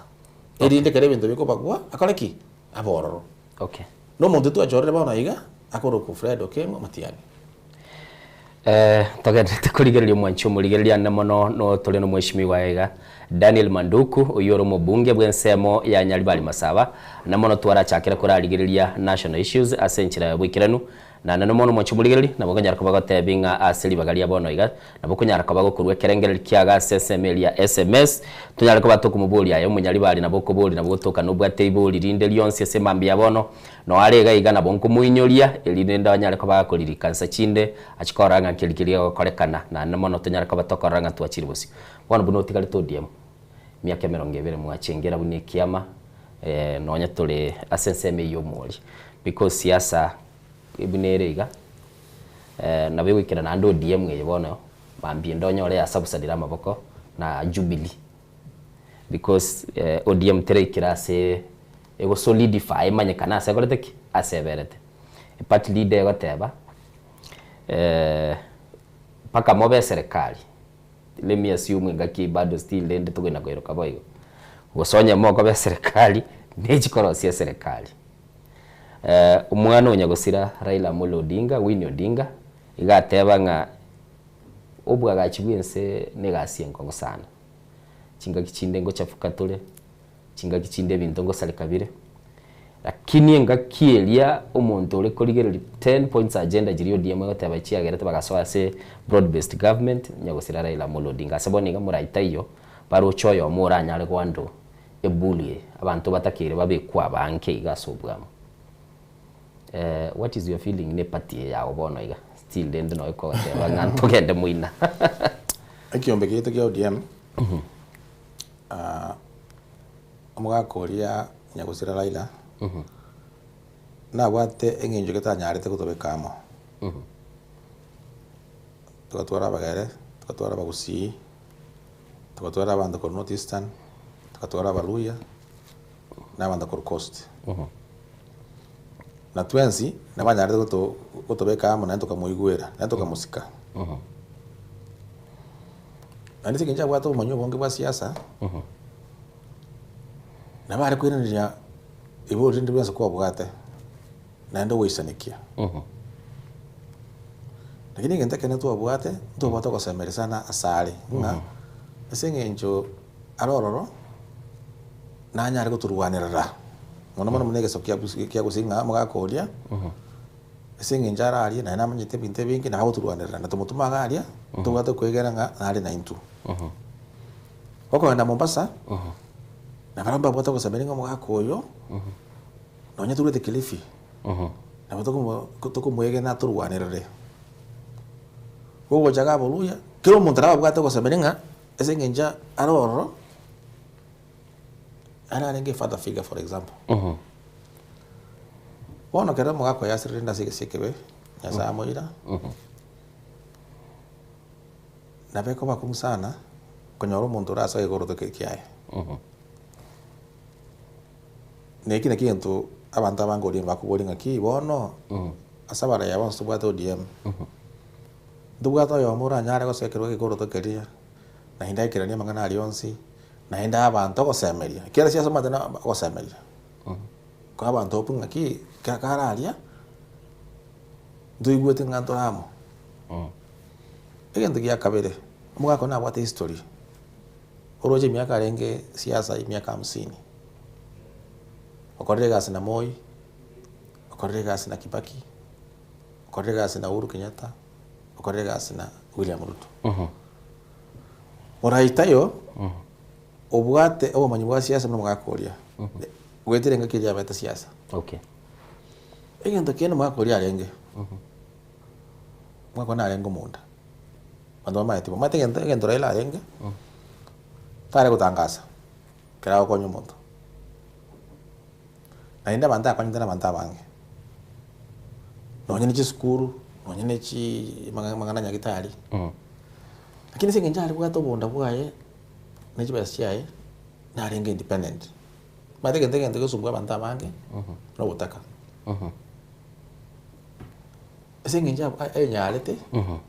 erinde ekero ebinto bikobagwa, akore ki? Abe ororo. Okay. Na omonto twachorire bono iga, akorokwa Fred Okengo Matiang'i. Eh, togenderete korigereria omwanchi omorigereria ane mono no tore nomweshimiwa iga Daniel Manduku oyio ore omobunge bw'ensemo ya Nyaribari Masaba na mono twarachakere korarigereria national issues ase enchera ya boikeranu Naende nomonto omochie omorigereria, nabo okonyara koba gotebi ng'a ase ribaga ria bono iga, nabo okonyara koba gokorua ekerengererio kiago ase ensemo eria ya sms, tonyare koba tokomoboria aye omonyaribari nabo okoboria nabo gotoka nobwate ibori rinde rionsi ase mambia ya bono, noyo are iga iga nabo nkomoinyoria, erinde rende anyare koba gakoririka nsa chinde, achie korora ng'a nkeri keria gegokorekana, naende mono tonyare koba tokorora ng'a twachire bosio. Bono buna otigarete ODM, emiaka emerongo ebere mwachengera buna ekiama, nonya tore ase ensemo eyio omori, because siasa Buna ere iga, nabo egoikera naende ODM eye bono, mambia ende onyore yasabusanire amaboko na Jubilee. Because ODM teraikera ase ego solidify emanyekane ase ekorete ki? Ase eberete. Eparty leader egoteba. Mpaka mobe eserekari, let me assume engaki eye bado still rende tokogenda koiroka boigo, gose onye mokoba eserekari, nechi korosia eserekari. Omwana o nyagosira Raila Amolo Odinga, Winnie Odinga, iga ateba ng'a obwagachi bwa ense na egasi enkong'u sana. Chingaki chinde ngochafuka tore, chingaki chinde ebinto ngosareka bire, lakini engaki eria omonto ore korigereria ten points agenda chiria ODM egoteba chiagerete bagasoa ase broad based government, nyagosira Raila Amolo Odinga. Ase bono iga morai taiyo, baroche oyomo oranyare gohandle ebull eye, abanto batakeire babekwe abange iga ase obwamo. What is your feeling ne party eye yago bono iga still rende noyo kogoteba ng'a ntogende moina. Ekiombe giaito kia ODM, omogaka oria Nyagusira Raila, nabwate eng'encho getanyarete gotobeka amo. Togatwara abagere, togatwara abagusii, togatwara abanto korwa North Eastern, togatwara abaluhya, na abanto korwa Coast. Na twensi nabanyarete goto gotobeka amo naende tokamoigwera, naende tokamosika. Naende ase eng'encho abwate obomanyi obonge bwa siasa, nabo are koiraneria ebori rinde bionsi kwabwate, naende ogoisanekia. Lakini egento ekenene twabwate, ntobwate ogosemeria sana asare, ng'a ase eng'encho are ororo, nanyare gotorwanerera, mono mono buna egesaku kia gusii kia gusii ng'a omogaka oria, ase eng'encho are aria naende namanyete ebinto ebinge nabo agotorwanerera, na tomotoma iga aria, tobwate okoegena ng'a nare naintwe. Okogenda Mombasa, nabarabwo mbabwate ogosemeria ng'a omogaka oyo, nonye torwete Kilifi, nabo tokomo tokomoegena atorwanerere. Gogocha iga Abaluhya, kera omonto nabo abwate ogosemeria ng'a ase eng'encho are ororo, Nare arenge father figure for example. Bono ekero omogaka oye asirire rende ase egesio ekebe, Nyasaye amoira, nabo ekoba akong'u sana konyora omonto ore ase egekoroto keria kiaye. Na eki nakio egento abanto abange ODM bakoboria ng'aki bono, ase abaraya bonsi tobwate ODM, ntobwate oyomo oranyare gosekerwa egekoroto keria, naende aikeranie amang'ana aria onsi, Naende abanto ogosemeria, ekiagera siasa omanyete na ogosemeria, koa abanto hope ng'aki, kera kare aria, ntoigwete ng'a ntore amo. Egento gia kabere, omogaka one nabwate history, oroche emiaka arenge siasa emiaka hamsini, okorire egasi na Moi, okorire egasi na Kibaki, okorire egasi na Uhuru Kenyatta, okorire egasi na William Ruto. Oraitayo obwate obomanyi bwa siasa buna omogaka oria, goetera engaki eria abete siasa. Okay. Egento kende omogaka oria arenge, omogaka oria narenge omonda, abanto bamaete bo. Omanyete egento egento Raila arenge, tare gotangasa ekero agokonya omonto. Naende abanto akonyete na abanto abange, nonye ne chisukuru, nonye ne chii amang'ana a nyagetari. Lakini ase eng'encho aribwate obonda bwaye, ne chibesa chiaye, narenge independent. Omanyete egento egento gesumbua abanto abange, na obotaka. Ase eng'encho abwo ayenyarete,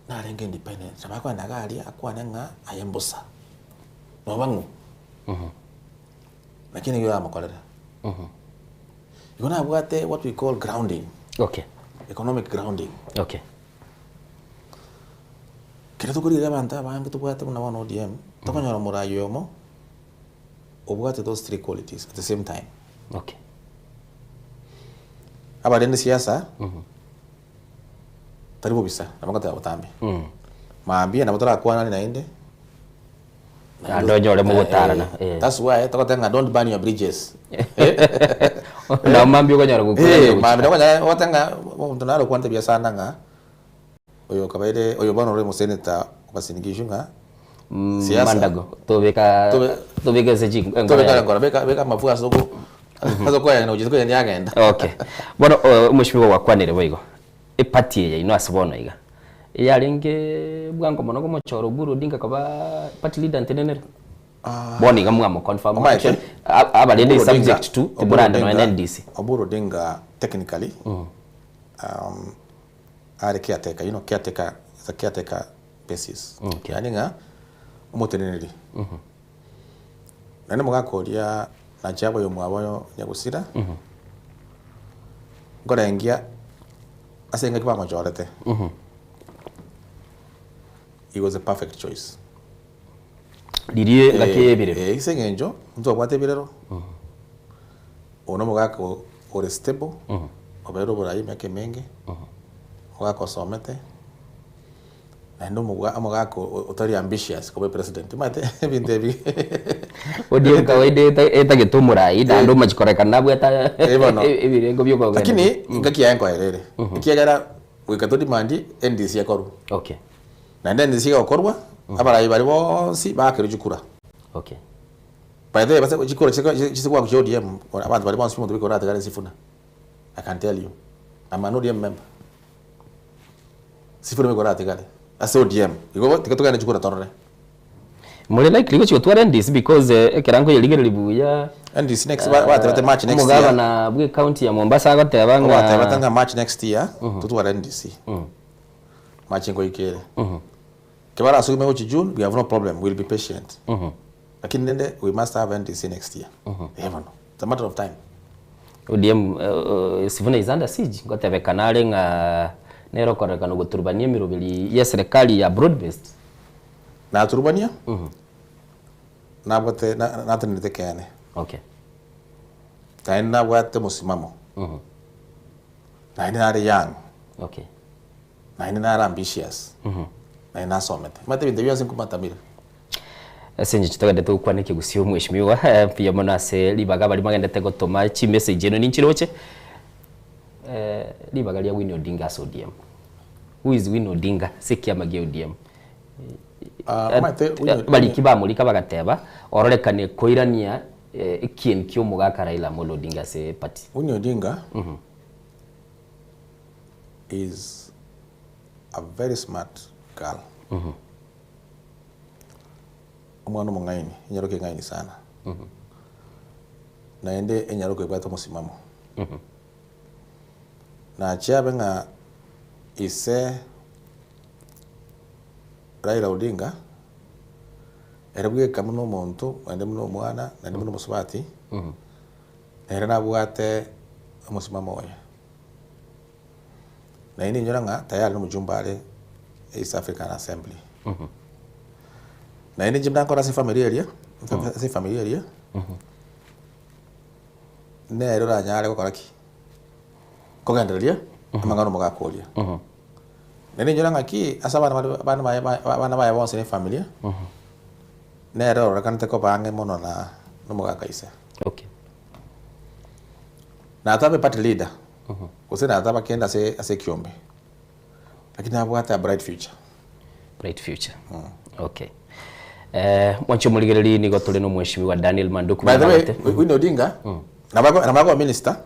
narenge independent, nabo akogenda iga aria akwane ng'a aye mbosa, noba ng'o. Lakini nigo yamokorera. Igo nabwate what we call grounding. Okay. Economic grounding. Okay. Kero tokorigereria abanto abange tobwate buna bono ODM, tokonyora omorai oyomo obwate those three qualities at the same time. Okay. Abarende siasa, tari bobisa, nabo ngoteba botambe. Mambia nabo torakwanane naende. Naende onyore mogotarana, eh. That's why togoteba ng'a don't burn your bridges. Nabo mambia okonyora gokwana Eh, gochia. mambia okonyora ogoteba ng'a omonto nare okwanete buya sana ng'a oyo okabeire oyo bono ore omosenator Uasin Gishu ng'a siasa Mandago tobeka Tobe- tobeka ase chi enkoro tobeka yaye. enkoro beka beka amafu ase oko ase okoyagenda gochia isiko yagenda. Okay. Bono omweshimiwa gwakwanire boigo, eparty eye yaino ase bono iga, Eyarenge bwango mono komochora Oburu Odinga koba party leader ntenenere. Bono iga mwamo confirm Omanyete, actually abarende Oburu Odinga- subject to Oburu tiborande nonya Odinga- na NDC. Oburu Odinga technically, um, are caretaker, you know caretaker is a caretaker basis. Okay. Yaani ng'a omoteneneri. Naende omogaka oria nachia abe oyomwabo nyagusira, nkorengia ase engaki bamochorete, he was a perfect choice. Riria engaki ya ebirero. Eh, ase eng'encho ntwabwate ebirero, oyo na omogaka ore stable, obeire oborai emiaka emenge, omogaka osomete, naende omogwa omogaka otari ambitious koba epresident, omanyete ebinto ebi ODM kawaida etagete omorai naende omochi korekana nabwate Eh, bono. ebirengo bia okogenda. Lakini engaki yaye nkoera ere, ekiagera goika to demand NDC ekorwe. Okay. Naende NDC egokorwa, abarai baria bonsi baakerwe chikura. Okay. By the way, base chikura chise goakwa chia ODM, abanto baria bonsi omonto bweka oratigare Sifuna. I can tell you. I'm an ODM member. Sifuna bweka oratigare ase ODM. Igo tiga togende chikura torore. More likely gochia gotwara NDC because ekero nkoyerigereria buya NDC next ba- batebete March next year. omogabana bwe county ya Mombasa agoteba ng'a Batebete ng'a March next year totware NDC. March ngoika ere. Kebarasugime gochia June, we have no problem, we will be patient. Lakini rende we must have NDC next year. Eh bono, it's a matter of time. ODM Sifuna is under siege ngotebekana are ng'a nere okorekana ogoturubania emeroberi ya eserekari ya broad based. Naturubania, nabwate na- natenenete ekeene. Okay. Naende nabwate omosimamo. Naende nare young. Okay. Naende nare ambitious. Naende nasomete. Omanyete ebinto bionsi nkomatamire. Ase eng'encho togendete gokwana ekegusii omweshimiwa, mbuya mono ase ribaga baria bagendete gotoma chimessage eno ninchiroche, ribaga ria Winnie Odinga ase ODM. Who is Winnie Odinga ase ekiama gia ODM? Omanyete Winnie Abariki bamorika bagateba, ororekane koirania ekieni kia omogaka Raila Amolo Odinga ase eparty. Winnie Odinga is a very smart girl. Omwana omong'aini, enyaroka eng'aini sana. Naende enyaroka ebwate omosimamo. Nachia abe ng'a ise Raila Odinga, ere bweka buna omonto, naende buna omwana, naende buna omosubati, nere nabwate omosimamo oye. Naende ninyora ng'a tayari na omojumbe are East African Assembly. Naende inche buna nkora ase efamiri eria, ase efamiri eria, nere oranyare gokora ki? Kogendereria amang'ana omogaka oria. Naende ninyora ng'aki ase abana bare abana baye ba abana baye bonsi na efamilia, nere ororekanete koba ang'e mono na omogaka ise. Okay. Natabe party leader, gose nataba kende ase ase ekiombe, lakini nabwate a bright future. Bright future. Okay. Mwanche omorigereria nigo tore na omweshimiwa Daniel Manduku By the way, bwanabete. Winnie Odinga, nabo nabo akoba minister,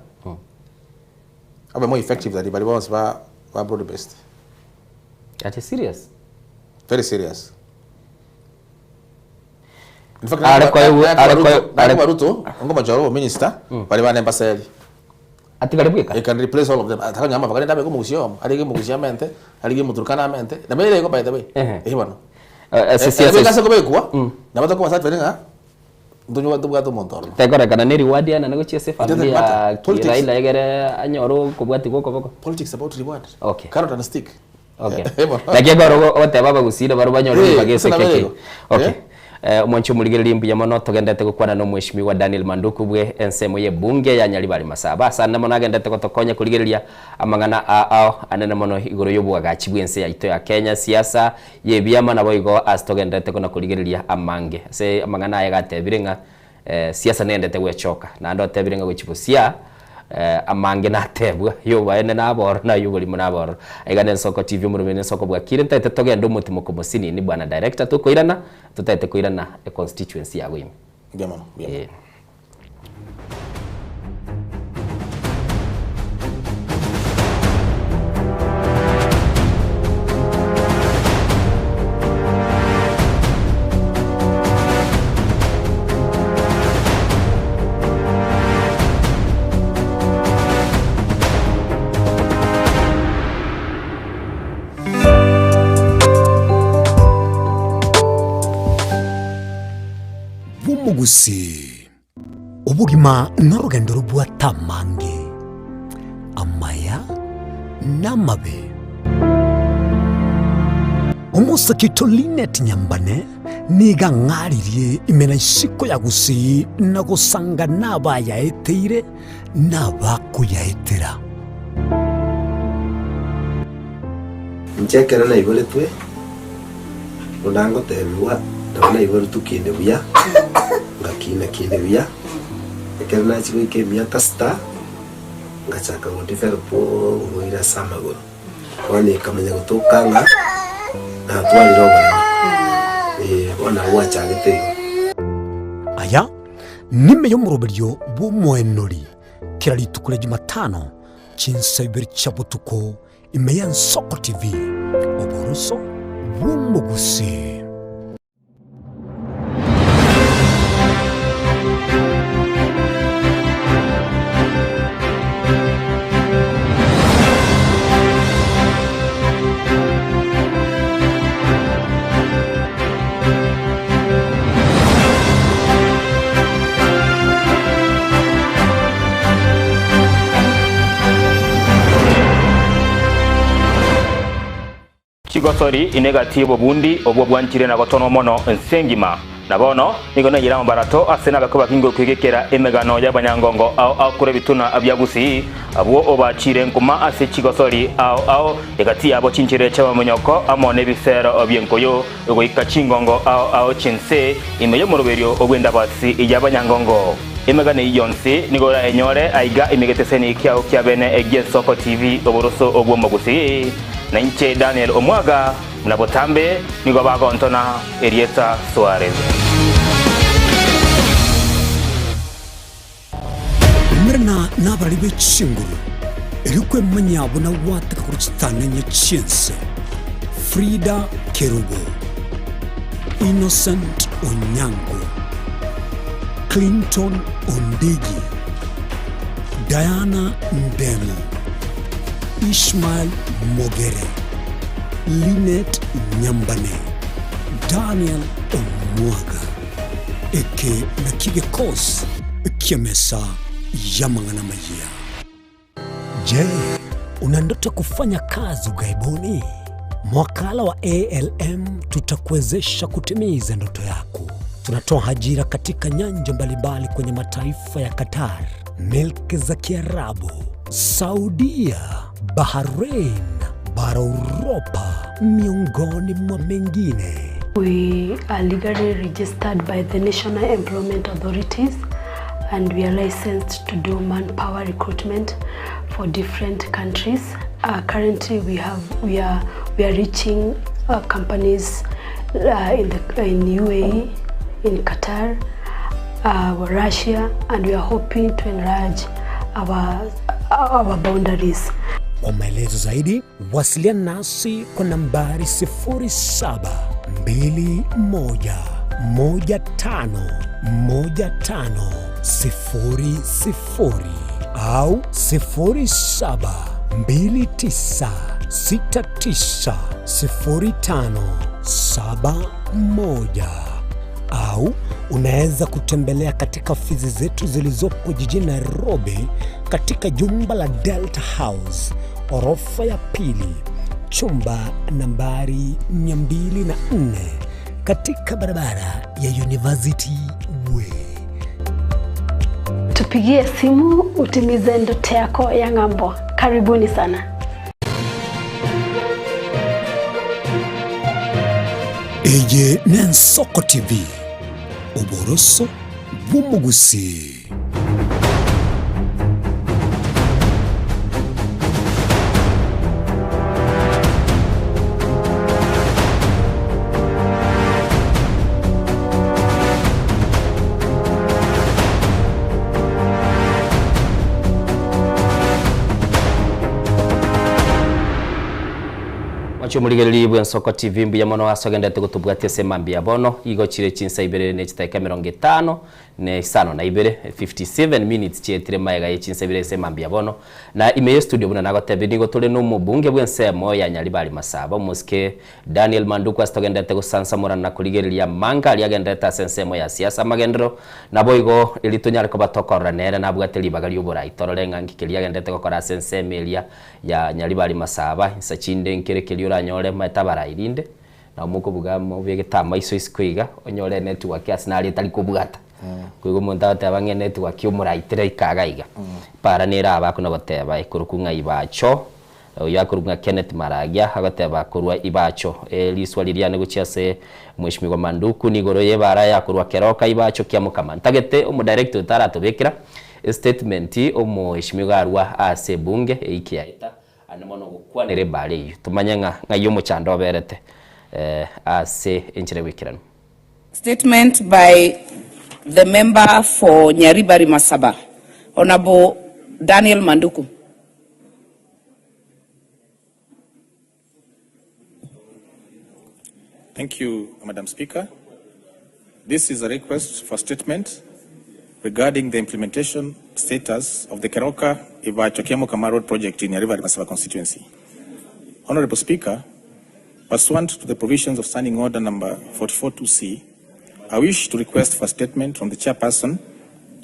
abe more effective than baria bonsi ba ba broad based. Ati serious? Very serious. In fact, Are koegwa- are koe- are- nakuba Ruto, ngomochora obominister, baria bane mbaseri. Atigare bweka? He can replace all of them. Atakonya amaboko rende abeke omogusia oyomo, arige omogusia amente, arige omoturukana amente. Nabo ere igo by the way. Ehe. Eeh bono. Ase Ere siasa bweka ase kobekwa, nabo tokoba certified ng'a ntonywa ntobwate omonto ororo. Tekorekana ne reward enene gochia ase It doesn't efamiri ya matter. Politics. Raila egere anyore okobwatigwa okoboko. Politics about reward. Okay. Carrot and stick. Okay. Naki ekero ogoteba abagusii nabaro banyore Eh, ribaga ase gose nabo keke. igo. Okay. Eh. Omwanchi omorigereria mbuya mono togenderete gokwana na omweshimiwa Daniel Manduku bwe ensemo ye bunge ya Nyaribari Masaba. Asande mono agenderete gotokonya korigereria amang'ana a ao anene mono igoro y'oboagachi bw'ense yaito ya Kenya, siasa y'ebiama naboigo ase togenderete kona korigereria amange. Ase amang'ana aya gatebire ng'a Siasa nendete gwechoka, naende otebire ng'a gochia bosia amange natebwa, y'oboene naboro na ay'oborimo nabororo. Aiga n'Ensoko TV omoroberi n'Ensoko bwakire, ntaete togende omotimoko mosinini bwana director tokoirana, totaete koirana econstituency yago ime. Mbuya mono, mbuya mono. Ee. bw'omogusii. Obogima norogendo robwate amange, amaya na amabe. Omosake oito Linet Nyambane nigo ang'aririe ime na isiko ya Gusii na gosanga nabayaeteire na abakoyaetera. Inche ekero naiboretwe, buna ngotebigwa, nabo naiboretwe kinde buya, ngakina kinde buya, ekero nachia goika emiaka sita, ngachaka go develop oborwaire ase amagoro. Bono ekamanya gotoka ng'a natwarire oboremo, eh, bono nabo gwachagete igo. Aya nime y'omoroberio bw'omoenori kera rituko ria Jumatano chinsa ibere chia botuko ime y'Ensoko TV, oboroso bw'omogusii. Chigosori ine gati y'obobundi obwo bwanchire na gotonwa mono ense engima. Na bono nigo naiyire amabarato ase nabakwe bakinge okwegekera emegano y'abanyangongo ao ao korwa ebituna bia Gusii, abwo obachiire nkuma ase chigosori ao ao, egati yabo chinchera chi'amamonyoko amo nebisero bi'enkoyo, goika chingongo ao ao chi'ense ime y'omoroberio bw'endabasi y'abanyangongo. Emegano eyio yonsi nigo orayenyore aiga ime egeteseni kiao kia bene gi'Ensoko TV, oboroso bw'omogusii. Na inche Daniel Omwaga, buna botambe nigo bagontona erieta Suarez. Umerana nabarari be chinguru, erio kwemanyia buna gwateka korwa chitang'ani chi'ense, Frida Kerubo, Innocent Onyango, Clinton Ondigi, Diana Ndemo, Ishmael Mogere, Linet Nyambane, Daniel Omwaga. Eke nakio gekosi ki'emesa y'amang'ana amayia. Je, una ndoto ya kufanya kazi ughaibuni? Mwakala wa ALM tutakuwezesha kutimiza ndoto yako. Tunatoa ajira katika nyanja mbalimbali kwenye mataifa ya Qatar, milki za Kiarabu, Saudia, Bahrain, bara Uropa, miongoni mwa mengine. We are legally registered by the National Employment Authorities and we are licensed to do manpower recruitment for different countries. Currently we have we are we are reaching uh, companies uh, in the in UAE, in Qatar, uh, Russia and we are hoping to enlarge our our boundaries. Kwa maelezo zaidi wasiliana nasi kwa nambari 0721151500 au 0729690571 au unaweza kutembelea katika ofisi zetu zilizopo jijini Nairobi katika jumba la Delta House orofa ya pili chumba nambari 204 katika barabara ya University Way. Tupigie simu utimize ndoto yako ya ng'ambo. Karibuni sana. Eye n'Ensoko TV, oboroso bw'omogusii. Mwanche omorigereria bw'Ensoko TV mbuya mono ase ogenderete gotobwatia ase mambia bono igo chire chinsa ibere ne chidakika emerongo etano ne isano na ibere, 57 minutes chietire magega ye chinsa ibere ase mambia bono. Na ime ye studio buna nagotebire nigo tore nomobunge bw'ensemo ya Nyaribari Masaba omosike Daniel Manduku ase togenderete gosansamorana na korigereria amanga aria agenderete ase ensemo ya siasa amagenderero naboigo erio tonyare koba tokorora nere nabwate ribaga rioborai torore ng'a nki keria agenderete gokora ase ensemo eria ya Nyaribari Masaba insa chinde nkere keria oranyore omanyete abarai rinde nabo mokobuga mobegete amaiso isiko iga onyore enetwork ase naro etari kobwata. Koigwa omonto agoteba ng'a enetwork ya omorai teraika iga iga. Para nere aba akona goteba ekorokwa ng'a Ibacho, oyio akorokwa ng'a Kenneth Maragia agoteba korwa Ibacho. Eriswali riane gochia ase Mheshimiwa Manduku nigoro ye ebara ya korwa Keroka Ibacho Kiamokama. Ntagete omodirector oyo taratobekera estatement omoheshimiwa arwa ase ebunge eiki yaeta ande mono gokwanera ebara eyio tomanye ng'a ng'ai omochando oberete ase enchera y'oboikeranu. Statement by the Member for Nyaribari Masaba, Honourable Daniel Manduku. Thank you, Madam Speaker. This is a request for statement regarding the implementation status of the Keroka Ibacho Kiamokama Road project in Nyaribari Masaba constituency. Honorable Speaker, pursuant to the provisions of Standing Order number 442C, I wish to request for a statement from the chairperson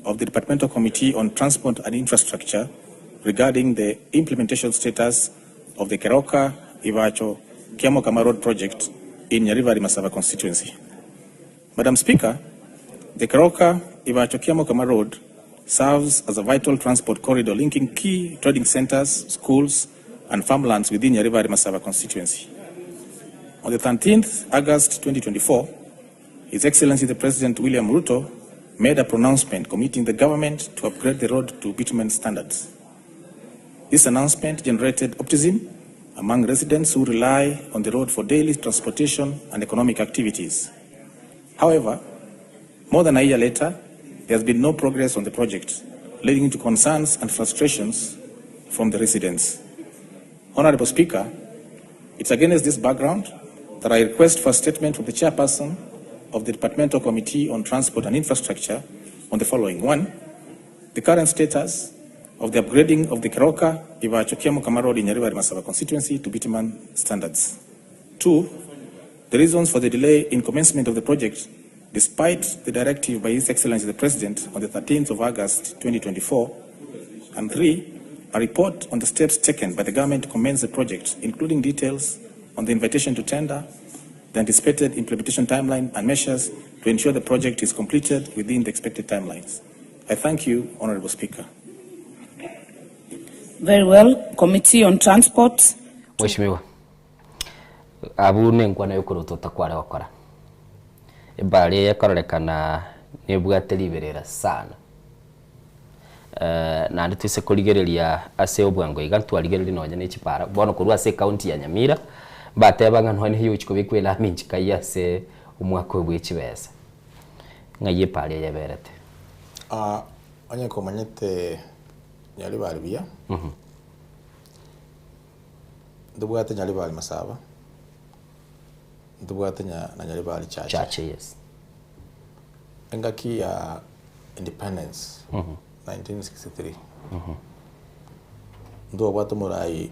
of the Departmental Committee on Transport and Infrastructure regarding the implementation status of the Keroka Ibacho Kiamokama Road project in Nyaribari Masaba constituency. Madam Speaker, the Keroka Ibacho Kiamokama Road serves as a vital transport corridor linking key trading centers, schools, and farmlands within Nyaribari Masaba constituency. On the 13th August 2024, His Excellency the President William Ruto made a pronouncement committing the government to upgrade the road to bitumen standards. This announcement generated optimism among residents who rely on the road for daily transportation and economic activities. However, more than a year later, there has been no progress on the project, leading to concerns and frustrations from the residents. Honorable Speaker, it's against this background that I request for a statement from the chairperson of the Departmental Committee on Transport and Infrastructure on the following. One, the current status of the upgrading of the Keroka Ibacho Kiamokama Road in Nyaribari Masaba constituency to bitumen standards. Two, the reasons for the delay in commencement of the project despite the directive by His Excellency the President on the 13th of August 2024. And three, a report on the steps taken by the government to commence the project, including details on the invitation to tender, the anticipated implementation timeline, and measures to ensure the project is completed within the expected timelines. I thank you, Honorable Speaker. Very well. Committee on Transport. Mheshimiwa, abwo nenkwana yokorotota kware gokora. Ebari eye ekororekana nebwate riberera sana. Naende toise korigereria ase obwango iga ntwarigereria nonya ne chipara, bono korwa ase ecounty ya Nyamira, mbateba ng'a nonya neyio ogochia kobekwa elami nchikaiyo ase omwaka oyo bwe chibesa. Ng'ai epara eye eberete? Onye komanyete Nyaribari buya, ntobwate Nyaribari Masaba, ntobwate na Nyaribari Chache. Chache, yes. Engaki ya independence 1963, ntobwate omorai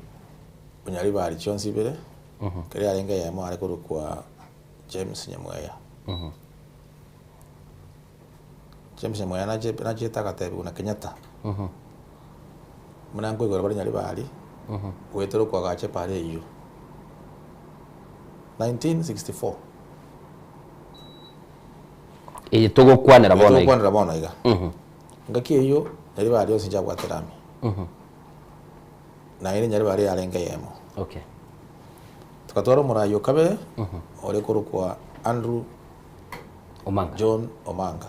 o Nyaribari chionsi ibere, ekero yarenge eyemo are korokwa James Nyamweya. James Nyamweya nache nachete agatebiwa na Kenyatta, buna nkoigora bare Nyaribari, goetera okoagacha epara eyio. 1964. Eye togokwanera bono iga. Togokwanera bono iga. Engaki eyio Nyaribari yonsi nchabwate rami. Naende Nyaribari yarenge eyemo. Okay. Togatwara omorai o kabere ore korokwa Andrew Omanga. John Omanga.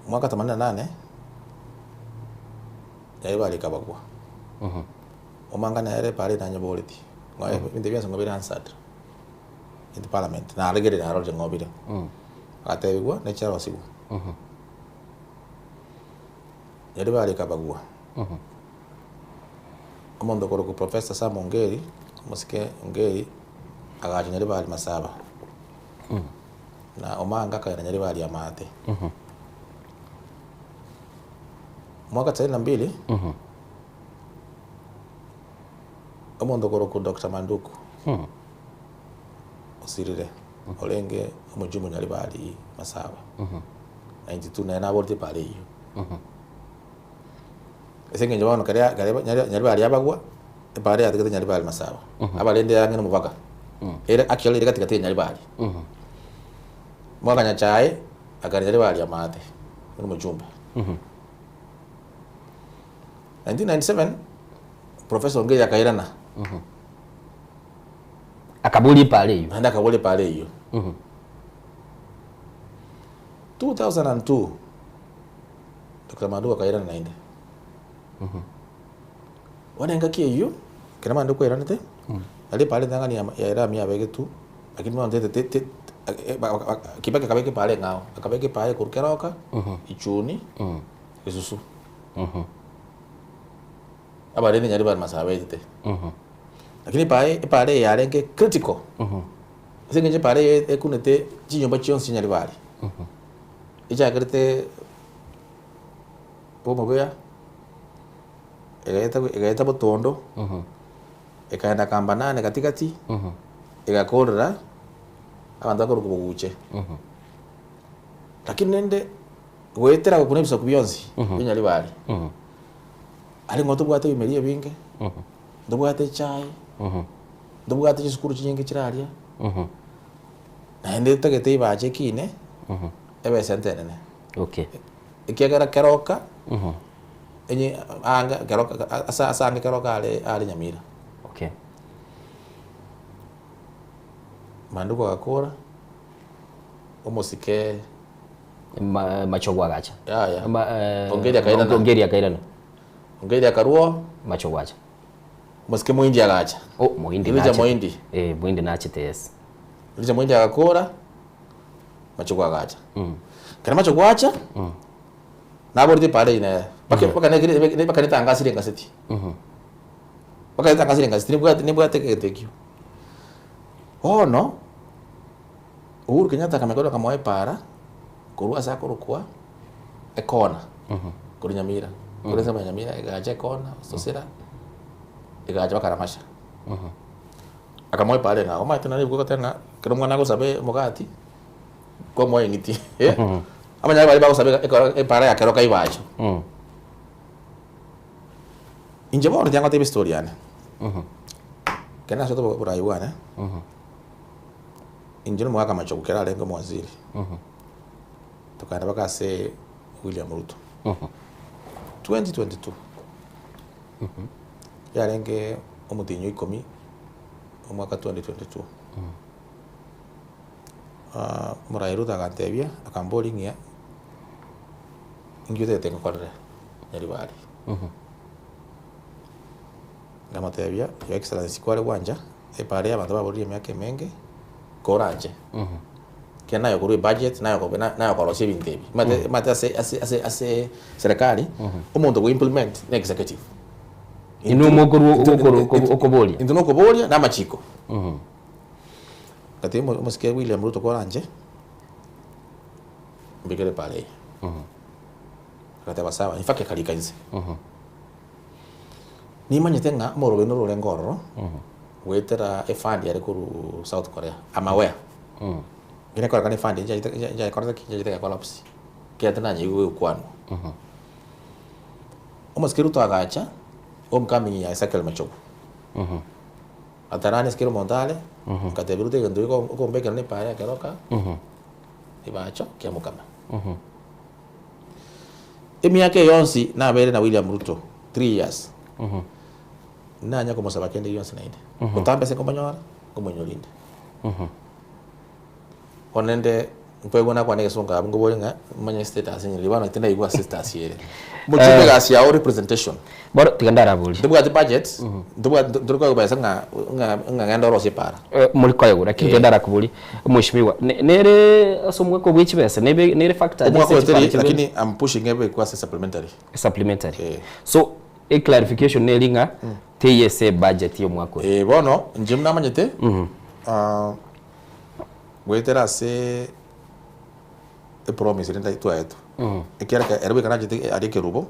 Mwaka themanini na nane Nyaribari ekabagwa. Omanga nere epara enanyeboreti ng'a ebinto bionsi ng'a bire answered in the parliament naregereire narorire ng'a obire. Agatebigwa nechiarosigwa. Nyaribari ekabagwa. Omonto okorokwa Professor Sam Ongeri, omosike Ongeri, agacha Nyaribari Masaba, na Omanga akagenda Nyaribari Amaate. Mwaka tisaini na mbili, omonto okorokwa Doctor Manduku osirire, orenge omochumbe o Nyaribari Masaba, 92 naye naboreti epara eyio. Ase eng'encho bono keria keria nyari nyaribari abagwa, epara yatagete nyaribari masaba, abarende ang'e na omobaka, ere actually ere gatigati ya nyaribari. Mwaka Nyachae, akare nyaribari amaate, buna omochumbe. 1997, Professor Ongeri akairana, Akaboria epara eyio. naende akaboria epara eyio. 2002. Doctor Manduku akairana naende. Bono engaki eyio, ekero Manduku airanete, nari epara entang'ani ya ya erami yabegetwe, lakini bono tete te te Kibaki akabeka epara eng'ao, akabeka epara ekorwa Keroka, Ichuni, Gesusu. Abaremi nyari bare Masaba baetete. Lakini epara epara eye yarenge critical, ase eng'encho epara eye ekunete chinyomba chionsi chia Nyaribari. Echakerete bw'omobea, egaeta egaeta botondo, ekaenda kambanane gatigati, egakorera abanto bakorokwa boguche. Lakini rende goetera gokuna ebisaku bionsi bia Nyaribari, aria nigo tobwate ebimeria ebinge, ntobwate echae, ntobwate chisukuru chinyinge chire aria, naende totagete ebache ekine. Ebe esente enene. Okay. Ekiagera keroka, enye anga keroka ase ase ange keroka are are Nyamira. Okay. Manduko agakora, omosike. Ma Machogu agacha. Yaya. Ma eh, Ongeri akairana. Ongeri akairana. Ongeri akarwa. Machogu acha. Omosike Moindi agacha. Oh, Moindi Elijah nachete. Moindi. Eh, Moindi nachete yes. Elijah Moindi agakora. Machogu agacha. Ekero Machogu acha, naborete epara eyio nere, mpaka mpaka nekere mpaka netangasire engaseti. Mpaka netangasire engaseti nibwate nibwate egento ekio. Bono, Uhuru Kenyatta akamanya korwa akamoa epara, korwa ase akorokwa ekona, korwa Nyamira, korwa ensemo ya Nyamira egacha ekona, Sosera, egacha mpaka Ramasha. Akamoa epara eng'ao, omanyete naro riboko goteba ng'a ekero omwana agosaba omogati, kwamoa eng'iti eh, abanyene baria bagosaba ekero epara ya keroka ibacho. Inche bono tiga ngotebie estory yane, ekero nasoete oborai bwane, inche na omogaka Machogu kero arenge omowaziri, tokagenda mpaka ase William Ruto, 2022. Yarenge omotienyi o ikomi omwaka 2022. Omorai Ruto agantebia, akamboria ng'a inki otagete ngokorere Nyaribari. Nkamotebia, Your Excellency kware gwancha epara ya abanto baborire emiaka emenge, koranche. Ekiagera naye okorwa ebudget, naye okobe naye okorosia ebinto ebi. Omanyete omanyete ase ase ase ase serikali, omonto ogo implement na executive. Inwe mokorwa okorwa okoboria. Intwe nokoboria na amachiko. Ngatebia omo omosike William Ruto koranche, mbekere epara eye. Agateba sawa, in fact akarika inse. Nimanyete ng'a omoroberi noro orenge ororo, goetera efund yare korwa South Korea, I'm aware. Ekero ekorekana efund eyio nchachete nchakorete ki? Nchachete gecollapse, ekiagera tinanyaigwa egokwanwa. Omosike Ruto agacha, homecoming ya Ezekiel Machogu. Atarani ase kera omonto are, ngatebia Ruto egento geko okombekera na epara ekeroka, ebacho kiamokama. Emiaka eye yonsi nabeire na William Ruto, 3 years, nanya komosaba kende gionsi naende. Botambe ase nkomonyora, nkomoinyora inde. Bono rende nkoigwa nakwana egesongo abwo nkoboria ng'a manye status enye riria bono tindaigwa ase status ere. Mochumbe egasi yao representation. Bono tiga ndaraborie. Ntobwati budget, ntobwati ntori koegwa ng'a ng'a ng'a genda orosie epara. Mori koegwa lakini tiga ndarakoborie Mheshimiwa, ne- nere ase omwaka obwe chibesa nebe nere factor Omwaka ase oyo teri chipara lakini I'm pushing ebe ekwe ase supplementary. Supplementary. Eh. So. E clarification neri ng'a teiyo ase ebudget ya omwaka oyo. Eh, bono inche buna namanyete, goetera ase epromise ere nda- twaetwe, ekiagera eke ere bweka nachete aria ekerubo,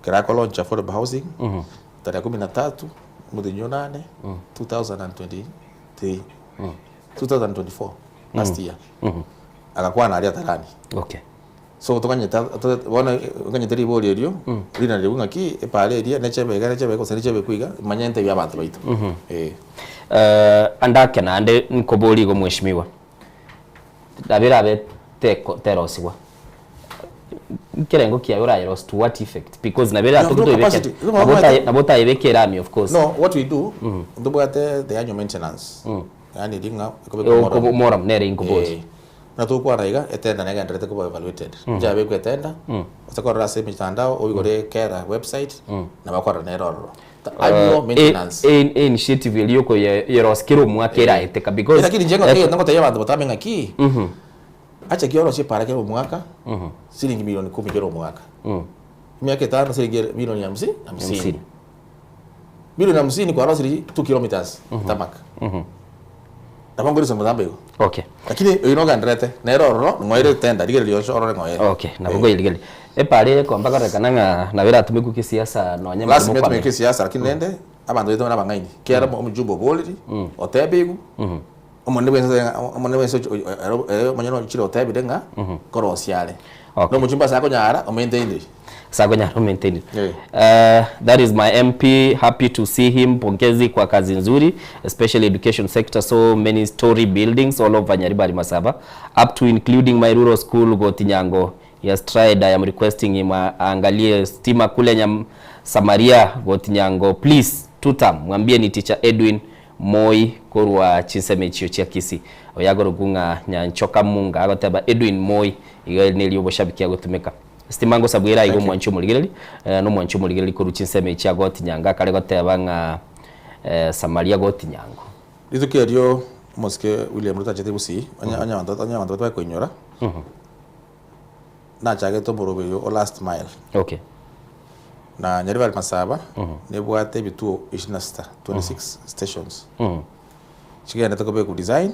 ekero ako launch affordable housing, tarehe kumi na tatu, omotienyi o nane, 2023, 2024, last year, agakwana aria Atarani. Okay. So tokanyete bono okanyete ribori erio, rina riria ng'aki epaara eria nechebe iga nechebe gose nechebe ekwe iga, manya entebie abanto baito eh. Ande ake naende nkoborie igo mweshimiwa, nabo erabe teko terosigwa, nkerengo kiaye orayerosie to what effect because nabo You have eratoke no toyebeke capacity. nabo Nabo otaye nabo otayebeke erami of course. No, what we do, ntobwate the annual maintenance, yaani ring'a ekobekwa Okobo moram. moram nere inkoboria. Eh. Buna togokwana iga, etenda negendererete koba evaluated. Nchabekwa etenda, gose korora ase emitandao, oigore kera website, nabo okorora nere ororo. The annual maintenance. E, e initiative eria yokoyerosia kera omwaka eraeteka because Lakini inche ngotebia ngotebia abanto botambe ng'aki, acha kiorosie epara kera omwaka, siringi milioni kumi kera omwaka. Emiaka etano siringi milioni hamsi, hamsini. Hamsini. Milioni hamsini kwarosirie two kilometers tarmac. Nabo nkorisia motambe igo. Okay. Lakini oyo nogendererete, nere ororo ng'oere etenda, rigereria onsi orore ng'oere. Okay, nabo nkoyerigereria. Epara eye ekomba kororekana ng'a nabo eratumekwe kisiasa nonye Lasima marimo etumeke kwamenya. kisiasa lakini rende abanto baito buna abang'aini. Kiagera omojumbe oboriri, otebigwe, omonene bwense omonene bwense ere omonyene ochire otebire ng'a nkorosia are. Okay. Na omochumbe ase akonyara o maintainire. Ase akonyara o maintainire. Eh. That is my MP, happy to see him, pongezi kwa kazi nzuri, especially education sector, so many story buildings all over Nyaribari Masaba, up to including my rural school Gotinyango, he has tried, I am requesting him aangalie stima kule Nyam Samaria Gotinyango, please, tutam, mwambie ni teacher Edwin Moi korwa chinsemo echio chia Kisii. Oyo agorokwa ng'a Nyanchoka Munga agoteba Edwin Moi iga eri nerio oboshabiki agotumeka. Stima ngosabwa ere aiga omwanchi omorigereri eh, nomwanchi omorigereri korwa chinsemo echi chia Gotinyango akare goteba ng'a eh, Samaria Gotinyango. Rituko erio omosike William Ruto achete Gusii, onye onye abanto onye abanto batari koinyora, nachagete omoroberio o last mile. Okay. Na Nyaribari Masaba nebwate ebituo ishirini na sita, 26 stations. Chigenderete kobekwa design,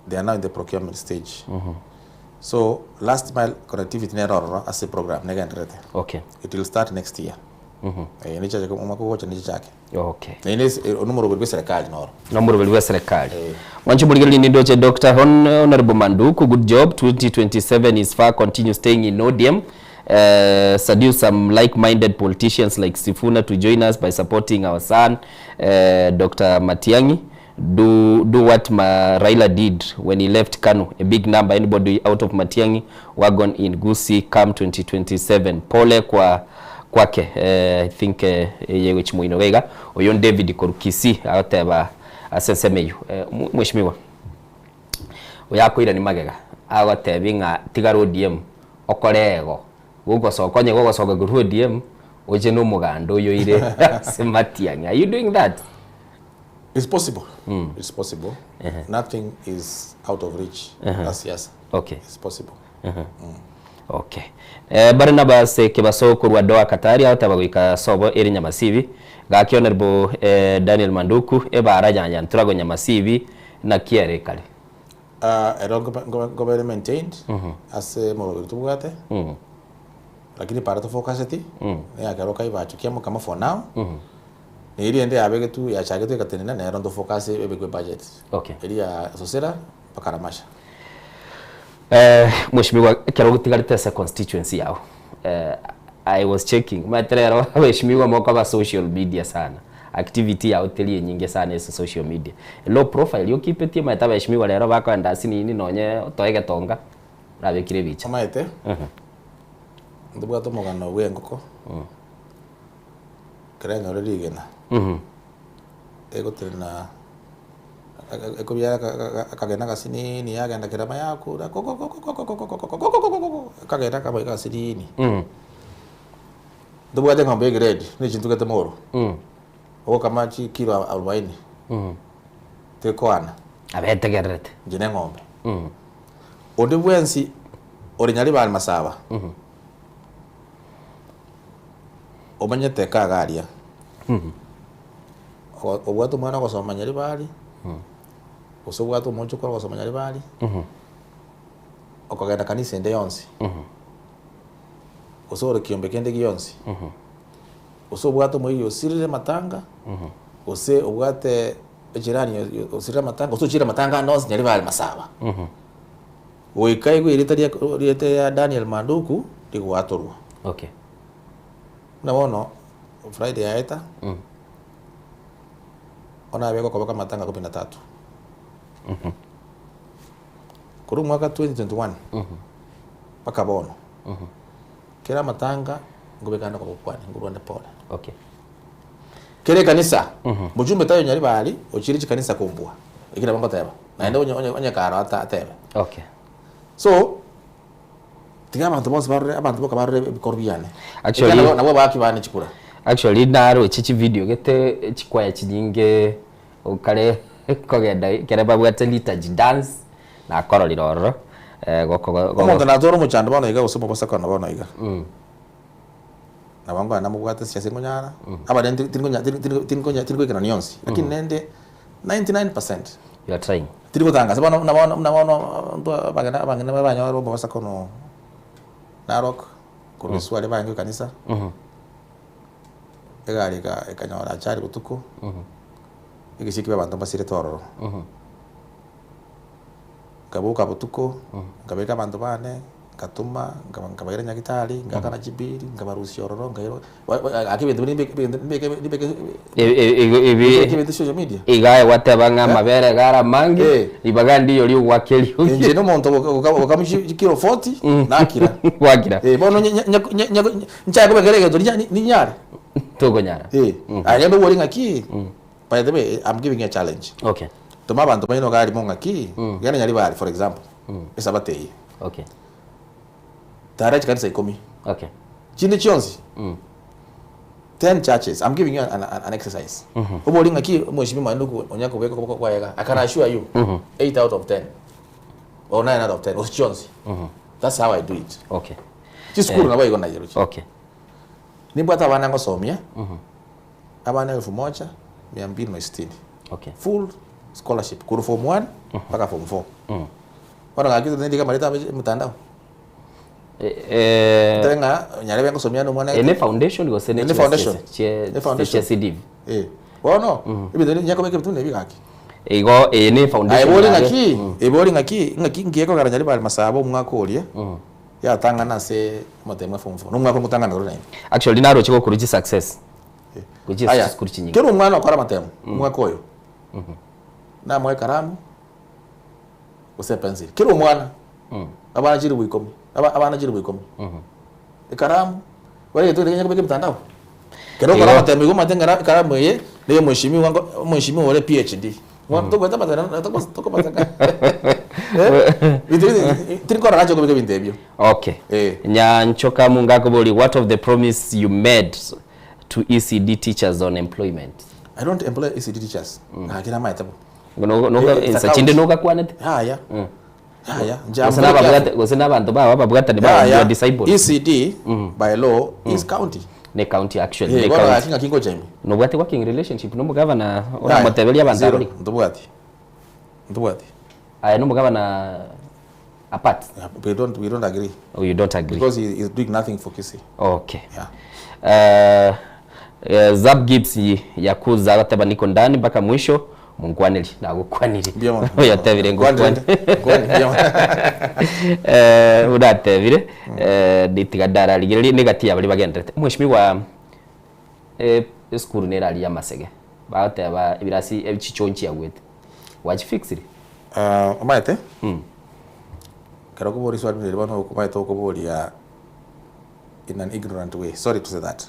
they are now in the procurement stage. So last mile connectivity nere ororo ase program negendererete. Okay. It will start next year. Eh, nechiache omwaka ogocha nechichake. Okay. Naende ase nomoroberi bwe serikali noro. Nomoroberi bwe serikali. Eh. Mwanche morigereria nindoche Doctor Hon Honorable Manduku good job 2027 is far continue staying in ODM uh, seduce some like-minded politicians like Sifuna to join us by supporting our son uh, Dr. Matiang'i do, do what Ma Raila did when he left Kanu a big number anybody out of Matiang'i wagon in Gusii come 2027 pole kwa kwake eh, I think eh, eye gochi moino iga oyo David koru Kisii agoteba ase ensemo eyio eh, mheshimiwa Oyo akoirania magega, agotebi ng'a tigara ODM okore ego, gogosoka onye gogosoka korwa ODM oche na omoganda oyoire ase matiang'i. Are you doing that? It's possible. It's possible. Nothing is out of reach na siasa. Okay. It's possible. Okay. Eh, Barnabas Kebaso korwa Doha Qatar agoteba goika sobo ere Nyamasibi. Gaki Honorable eh, Daniel Manduku ebara ya Nyanturago Nyamasibi naki ere ekare. Ah, ero nkobe- nkobe- nkobe ere maintained ase omoroberi tobwate lakini para tofocuseti neyakero kaibacho kia mokama for now na eria ende yabegetwe yachagetwe egatenena nero ntofocuse ebekwe ebudget Okay. eria ya Sosera mpaka Ramasha. Eh, Mheshimiwa ekero otigarete ase constituency yao eh, I was checking omanyete rero abaheshimiwa mokoba social media sana activity yao teri enyinge sana ase social media low profile okipetie omanyete abaheshimiwa rero bakoenda ase nini nonye otoe egetonga orabekire ebicha Omanyete ntobwate omogano bwa engoko ekero yanyora rigena egotenena Ekobiara akagenda agasinini yagenda kerama yakura kokokokokokokokokokokokokokokoko akagenda akaboika agasinini. Ntobwate eng'ombe ya egrade buna echi ntugete moro, ogokama chikilo arubaini, tekoana. Abetegererete. Inche na eng'ombe. Onde bwensi ore Nyaribari Masaba. Omanyete ekaga aria, obwate omwana ogosoma Nyaribari, gose obwate omochokoro ogosoma Nyaribari, okogenda kanisa ende yonsi, gose ore kiombe kende gionsi, gose obwate omoiri osirire amatanga, gose obwate echirani osirire amatanga, gose ochire amatanga ande onsi Nyaribari Masaba, goika aigwe erieta ria erieta ria Daniel Manduku rigwatorwa. Okay. Buna bono Friday yaeta, bono abe gokoboka amatanga kumi na tatu. Korwa omwaka 2021 mpaka bono, kera amatanga nkobeka ande kobokwane, nkorwane pole. Okay. Kera ekanisa, mojumbe taiyo Nyaribari ochire chikanisa kombua, ekio nabo ngoteba, naende onye onye onye karo ata atebe. Okay. So, tiga abanto bonsi barore abanto boka barore ebikorwa biane. Actually- Ekiagera nabo nabo abaaki bane chikura. Actually naroche chivideo gete chikwaya chinyinge okare kogenda ekere babwate liturgy dance nakororire ororo eh, goko go- Omonto natware omochando bono iga gose omobosokano bono iga. Nabo nkonya namobwate ase ngonyara, abarente tinkonya tinkonya tinkoikerania yonsi, lakini nende 99%. You are trying. Tiri gotangasa bono buna bono buna bono intwe abageni abang'ina baria banyore omobasakono Narok korwa Eswari barenge ekanisa, egari eka ekanyora achari botuko, egesio kibe abanto mbasirete ororo. Nkaboka botuko, nkabeka abanto bane. Ngatoma, nkaba nkabaira nyagitari, ngakana chibiri, nkabarusia ororo, nkaira gaki ebinto biria mbeke ebinto mbeke mbeke mbeke ebinto social media. Iga aye gwateba ng'a amabere iga are amange, Eh. ribaga ndiyo ri'ogoaka eriogi. Inche na omonto ogoka chikiro 40, nakira. Gwakira. Eh, bono nye- nye- nye- nye- nchake kobekera egento rinya ninyare. Tokonyara. Eh, aye genda obore ng'aki, by the way, I'm giving you a challenge. Okay. Toma abanto baino iga arimo ng'aki, genda Nyaribari for example, esabato eye. Okay. Tara chikanisa ikomi. Okay. Chinde chionsi. 10 churches. I'm giving you an, an, an exercise. Obori ng'aki omweshimiwa Manduku onya kobeka okoboko kwaye iga. I can assure you 8 out of 10 or 9 out of 10 gose chionsi. That's how I do it. Okay. Chisukuru nabo igo nayeroche. Okay. Nimbwate abana ngosomia abana elfu moja mia mbili na sitini. Okay. Full scholarship korwa form 1 mpaka form 4. Bono gaki totindike amareta abe mtandao. Eh, Tebe ng'a nyarebe ngosomia na omwana ene foundation gose ne Ene foundation. chie Ene foundation. chie CDV. Eh. Bono ebinto ebi nyakobeka ebinto buna ebi gaki. Igo eye ne Aye foundation. bori yaye. ng'aki, ebori ng'aki, ng'aki ngiye kogera Nyaribari Masaba omwaka oria yatang'ana ase omotemo e form four. Nomwaka ngotang'ana ore naende. Actually naroche gokorwa chi success. Gochia Aya, chisukuru chinyinge. kera omwana okora amatemo omwaka oyo, namoe ekaramu gose epencil. Kera omwana, abana chilifu ikomi, aba- abana chilifu ikomi. Ekaramu, bare egento kende kobeka emitandao. Kero okora Igo. amatemo igo omanyete ng'a ekaramu eye, na ya omweshimiwa nko omweshimiwa ore PhD. Bono tokoeta amatemo toko- tokobataka binto bire tiri korora ache kobeka ebinto ebio. Okay. Eh. Nyanchoka Mungakoboria, what of the promise you made to ECD teachers on employment? I don't employ ECD teachers. Gaki namaete bo. No- no- Eh, it's a insa chinde count. nogakwanete Yaya. Yaya. Nje I'm gose very nababwate careful. gose nabanto babo ababwatani babo Yaya. you are disciple ECD by law is county. ne county actually Eh, ne bono county gaki ng'aki ngocha ime. nobwate working relationship nomogavana oramoteberia abanto Zero. abare Ntobwati. Ntobwati. aya nomogavana apart Yeah, we don't we don't agree oh, you don't agree because he is doing nothing for Kisii. Okay. Yeah. Uh, uh, Zab Gibbs yakuza agateba niko ndani mpaka mwisho munkwaneri nagokwaniri Mbuya mono. oyo atebire ngokwane Kwanire, kwanire, mbuya mono. Eh, buna atebire eh, nitiga ndararigererie negati ya baria bagenderete mheshimiwa eh, esukuru nere aria amasege bagoteba ebirasi ebichicho nchiagwete gwachifixire Ah, omanyete ekero okoboria eswali buna eri bono omanyete okoboria in an ignorant way, sorry to say that.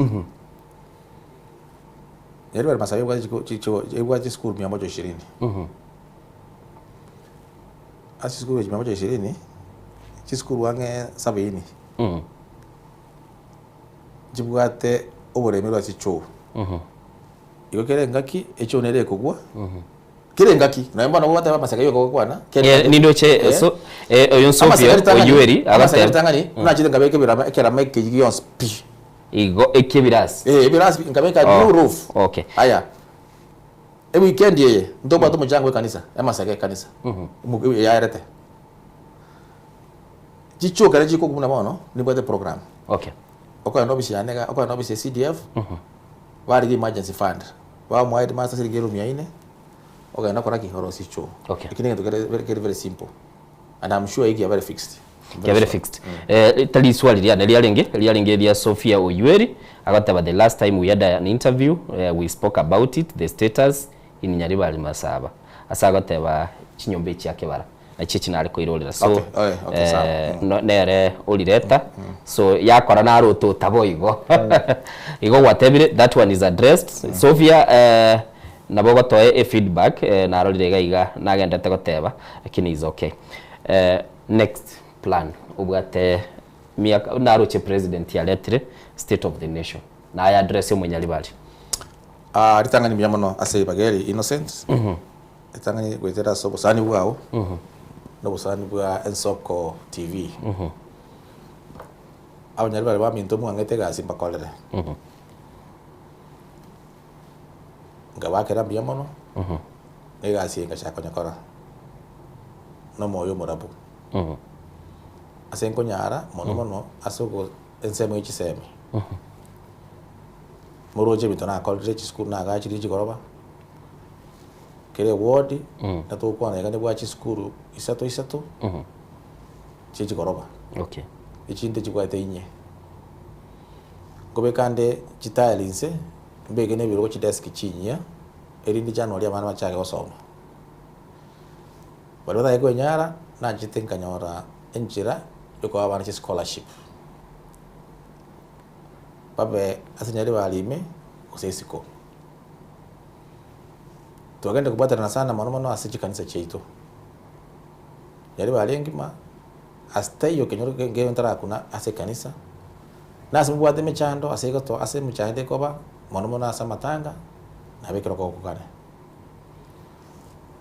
Nyairi bare Masaba ebwate chiko- chicho ebwate chisukuru mia moja ishirini. Ase chisukuru echi mia moja ishirini, chisukuru ang'e sabiini nchibwate oboremi bwa chichoo. Igo kera engaki echoo nere ekogwa, kera engaki, nonye bono goteba amaseke aye okogokwana, kera Eh, engaki- nindoche Eh. so eh, oyo Amaseke nsofia ritang'ani- oyueri amaseke agateba ritang'ani, buna nachete nkabeka ebirama ekerama eke gionsi pi. Igo eki ebirasi. Eh, ebirasi nkabeka Oh, new roof. okay. Aya, eweekend eye ntobwate omochango bwa ekanisa, emasege ekanisa, omo- yaerete. Chichoo ekero chikogwa buna bono, nimbwate program. Okay. Okogenda ofisi yane iga, okogenda ofisi ya CDF, barigia emergency fund, bamoa headmaster siringi elfu mia nne, ogenda okora ki? Orosia echoo. Okay. Eki negento kere very kere very simple and I'm sure ekiya very fixed. I'm very Kiabere sure. fixed. Eh, tari swali riane riarenge riarenge ria Sophia Oyueri agoteba the last time we had an interview eh, we spoke about it the status in Nyaribari Masaba ase agoteba chinyomba echi akebara Nachio echi nare koirorera so Okay, oe, okay, sawa. eh, no- nere orireta so yakora naro otota boigo igo gwatebire that one is addressed Sophia eh, nabo ogotoe e feedback eh, narorire iga iga nagendete goteba lakini is okay eh, next plan obwate miaka naroche president yaretire state of the nation naye address omonyaribari Ah, ritang'ani mbuya mono ase ribaga eri Innocent. Ritang'ani goetera ase obosani bwao, na obosani bwa Ensoko TV. Abanyari baria baminto mwang'ete egasi mbakorere. Nkabakera mbuya mono, na egasi eye ngachaka konyekora na omoyo omorabu. Ase nkonyara mono mono ase ogo ensemo ya chisemi. Moroche ebinto nakorire, chisukuru nagachirie chigoroba. Kera eward na togokwana iga nebwate chisukuru isato isato chie chigoroba. Okay. Echinde chibwate inye. Nkobeka nde chitile inse, mbeke na ebirogo chidesk chinyia, erinde January abana bachake gosoma. Baria batari kwenyara, nachete nkanyora enchera yokoa abana chischolarship. Babe ase nyaribari ime gose isiko. Twagenda kobwaterana sana mono mono ase chikanisa chiaito. Riaria bare engima, ase taiyo kenyoro kenge ntarakuna ase ekanisa, na ase mobwate emechando ase egoto ase emechando ekoba, mono mono ase amatanga, nabo ekero kogokogana.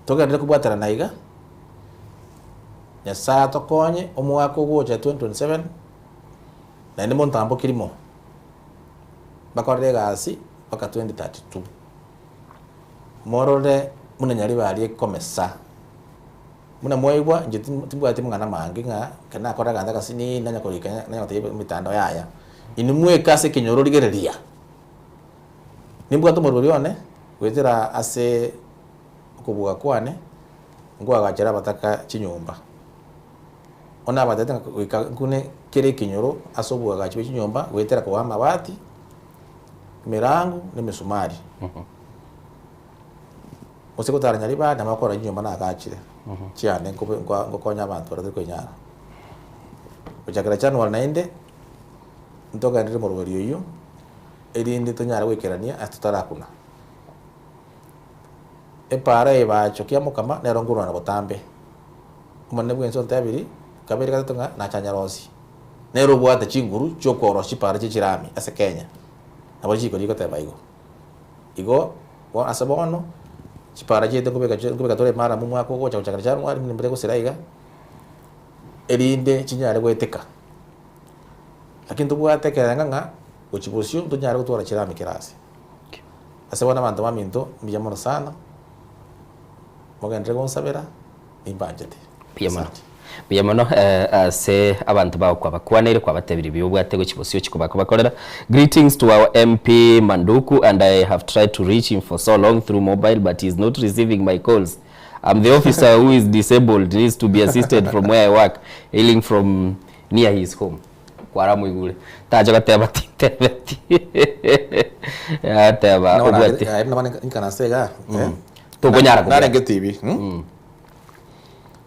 Togenderere kobwaterana iga, Nyasaye atokonye omwaka ogocha 2027, naende montamboki rimo, bakorere egasi mpaka 2032. Morore buna nyaribari ekomesa, buna mwaigwa inche timbwati amang'ana amange ng'a ekero nakora aganto agasini nanya korika nanya gotebia emetandao yaya. Inwe mweka ase ekenyoro rigereria, nimbwate omorwori one goetera ase okobua kwane, nkoagachera abataka chinyomba. Bono nabatebete ng'a goika nkune kera ekenyoro ase oboagachi bwe chinyomba goetera koa amabati, emerango na emesumari. Gose gotara nyaribari nabo akorora chinyomba nagachire chiane nkobe nkoa ngokonya abanto baria batari koenyara. Gochakera January naende, ntogenderere moroberi oyio, erinde tonyare goikerania ase totarakuna. Epaara eye bacho kiamokama nero nkorwana botambe. Omonene bw'ense ontebirie kabere gatato ng'a nacha nyarosie. Nere obwate chinguru chi'okworosia chipaara chie chirami ase Kenya. Nabo richiiko rigoteba igo. Igo bo ase bono, chipaara chiaito nkobeka chi nkobeka tore maramu omwaka ogocha gochakera January buna embura egosira iga, erinde chinyare goeteka. Lakini tobwate ekerenga ng'a gochia bosio ntonyare gotwara chirami kera ase. Ase bono abanto baminto, mbuya mono sana, mogenderere gonsabera. nimbanchete. Mbuya mono. Asante. Mbuya mono eh, ase abanto bao kwabakwaneire kwabatebirie buya obwate gochia bosio ochia kobakobakorera. Greetings to our MP Manduku and I have tried to reach him for so long through mobile but he is not receiving my calls. I'm the officer who is disabled needs to be assisted from where I work hailing from near his home. Kwaramoigure tacha goteba tintebeti ateba Nabo nare- obwate aye buna bono inkaranse igaa, eh. Tokonyara kobua. Narenge TV, mm?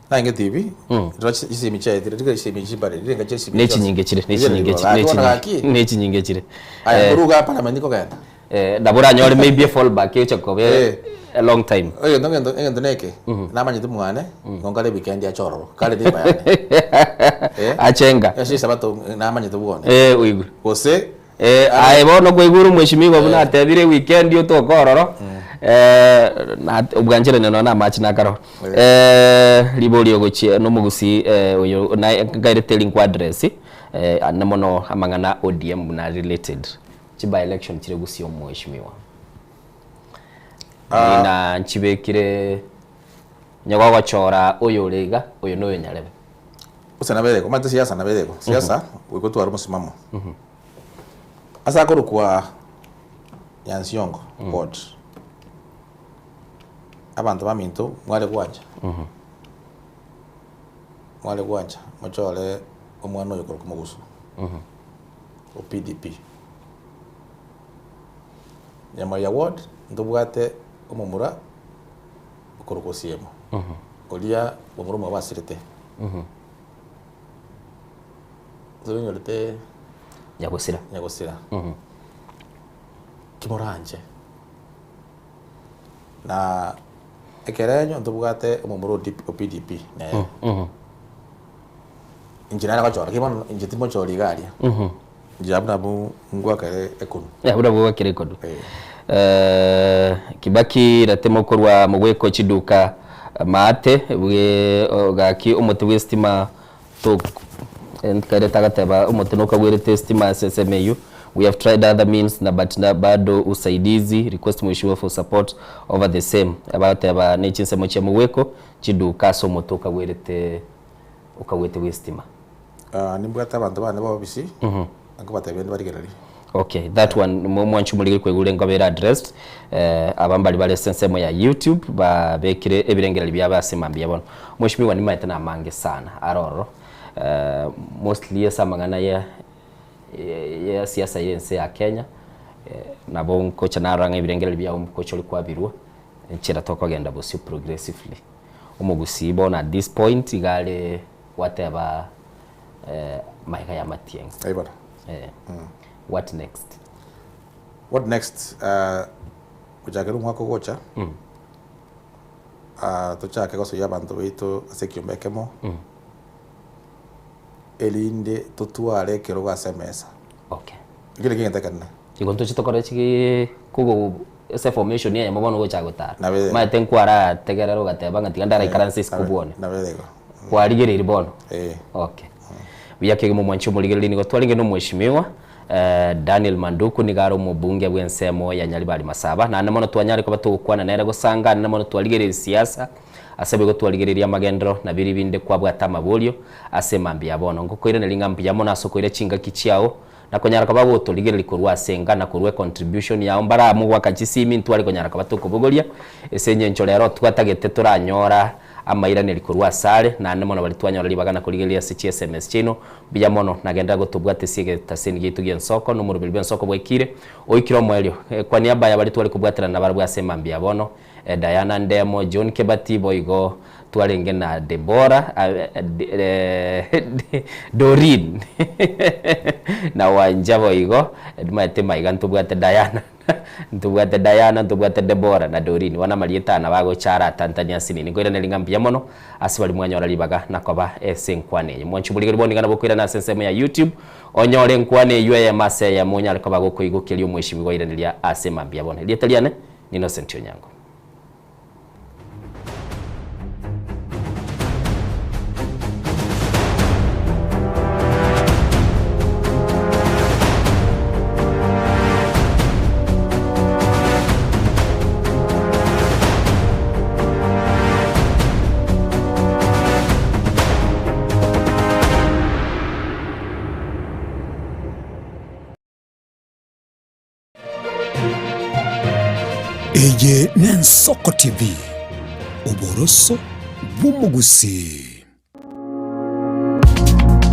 Narenge TV, rora chisemi chiaetire, riga chisemi chimbare, rirenga chisemi Nechinyinge chire, nechinyinge chire, Gaki bono nechinyinge, gaki. nechinyinge chire. Aya, Eh, korwa igaa parliament kogenda. eh, nabo oranyore maybe a fallback egocha koba Eh. a long time. Egento ngento egento neke, namanyete mwane, igo nkare weekend ache ororo, kare neighbour yane. Eh. Achenga. Ase esabato namanyete bwone. Eh, oigure. Gose Eh, aye bono kwaigure omweshimiwa buna atebire weekend otoke ororo. Eh, na obwancherani nonya na amache nakaro. Eh, ribori ogochia nomogusii eh, oyo naye nkairete link address eh, ande mono amang'ana ODM buna related. Chi by election chire gusii omheshimiwa. Ng'ina nchibekire onye gogochora oyo ore iga, oyo noyo nyarebe. Gose nabere igo, omanyete siasa nabere igo, siasa goika otware omosimamo. Ase akorokwa Nyansiongo ward, abanto baminto mware gwancha, mware gwancha mochore omwana oyo okorokwa Mogusu o PDP. Nyamaiya ward ntobwate omomura okorokwa Osiemo, oria momura omwabo asirete. Gose onyorete Nyagosira. Nyagosira. Kimoranche. Na ekerenyo ntobwate omomura o DP o PDP nere. Inche nare gochora, ki bono inche timochori iga aria. Inche abwo nabwo ngwakere ekonu. Abwo nabwo gwakera ekonu. Eh. Eh, Kibaki ratemo korwa mogweko chiduka maate bwe gaki omote bwe estima Tok nkaire tagateba omote nokagwerete estima ase ensemo eyio we have tried other means na but na bado usaidizi request mheshimiwa for support over the same bagoteba ne chinsemo chia mogweko chiduka ase omote okagwerete okagwete bwe estima. Ah, nimbwate abanto bane ba obisi, nkobatebia ndibarigererie. Okay, that one mo- mwanche omorigeri kwaigure nkoba ere addressed eh, aba mbari bare ase ensemo ya YouTube babekire ebirengererio biabo ase mambia bono. Mheshimiwa nimaete namange sana aroro eh, mostly ase amang'ana ya ya siasa ya ense ya Kenya eh, nabo nkocha narora ng'a ebirengererio biabo nkocha ori kwabirwa enchera tokogenda bosio progressively. Omogusii bono at this point iga are gwateba eh, magega ya matiang'i. Aye bono. Eh, what next? What next? Uh, gochakera omwaka ogocha ah, tochake gosoyia abanto baito ase ekiombe ekemo erinde totware ekerogo ase emesa. Okay. Ekio nakio egento ekenene. Igo ntoche tokore chigii kogo ase formation eyemo bono ogocha gotara. Nabo Omanyete nkwarategerera ogateba ng'a tiga ndaraikaranse isiko bwone. Nabo ere igo. Kwarigereiri bono? Eh. Okay. Buya kegima omwanchi omorigereria nigo twarenge na omweshimiwa eh, Daniel Manduku nigo are omobunge bw'ensemo ya Nyaribari Masaba. Naende mono twanyare koba togokwana nere gosanga naende mono twarigereiri siasa ase boigo twarigereiri amagenderero na biria binde kwabwate amaborio ase emambia ya bono. Ngokoiraneria ng'a mbuya mono ase okoira chingaki chiao na konyara koba gotorigereria korwa ase enka na korwa econtribution yao mbaraamue goaka chisimi ntware konyara koba tokobogoria ase engencho rero twatagete toranyora amairaneri korwa asare naende mono baria twanyora ribaga na korigereria ase chi sms chiaino mbuya mono nagenderera gotobwatesia egetaseni giaito gi'ensoko na omoroberi bw'ensoko bwaikire oikire omoerio kwa niaba ya baria tware kobwaterana nabarabwo ase emambia ya bono Diana Ndemo, John Kebati boigo twarenge na Deborah, Doreen na Wanja boigo, nimanyete maiga ntobwate Diana, ntobwate Diana, ntobwate Deborah na Doreen, bono amarieta aya nabo agocha aratantanie ase nini. Nkoiraneria ng'a mbuya mono ase baria mwanyora ribaga na koba ase enkwana eye. Mwanche oborigeri bono niga nabo okoirana ase ensemo ya YouTube, onyore enkwana eywo eyemo ase eyemo onyare koba gokoigokeria omweshimiwa oiraneria ase mambia bono. Erieta riane Innocent Onyango. Eye n'Ensoko TV, oboroso bw'omogusii.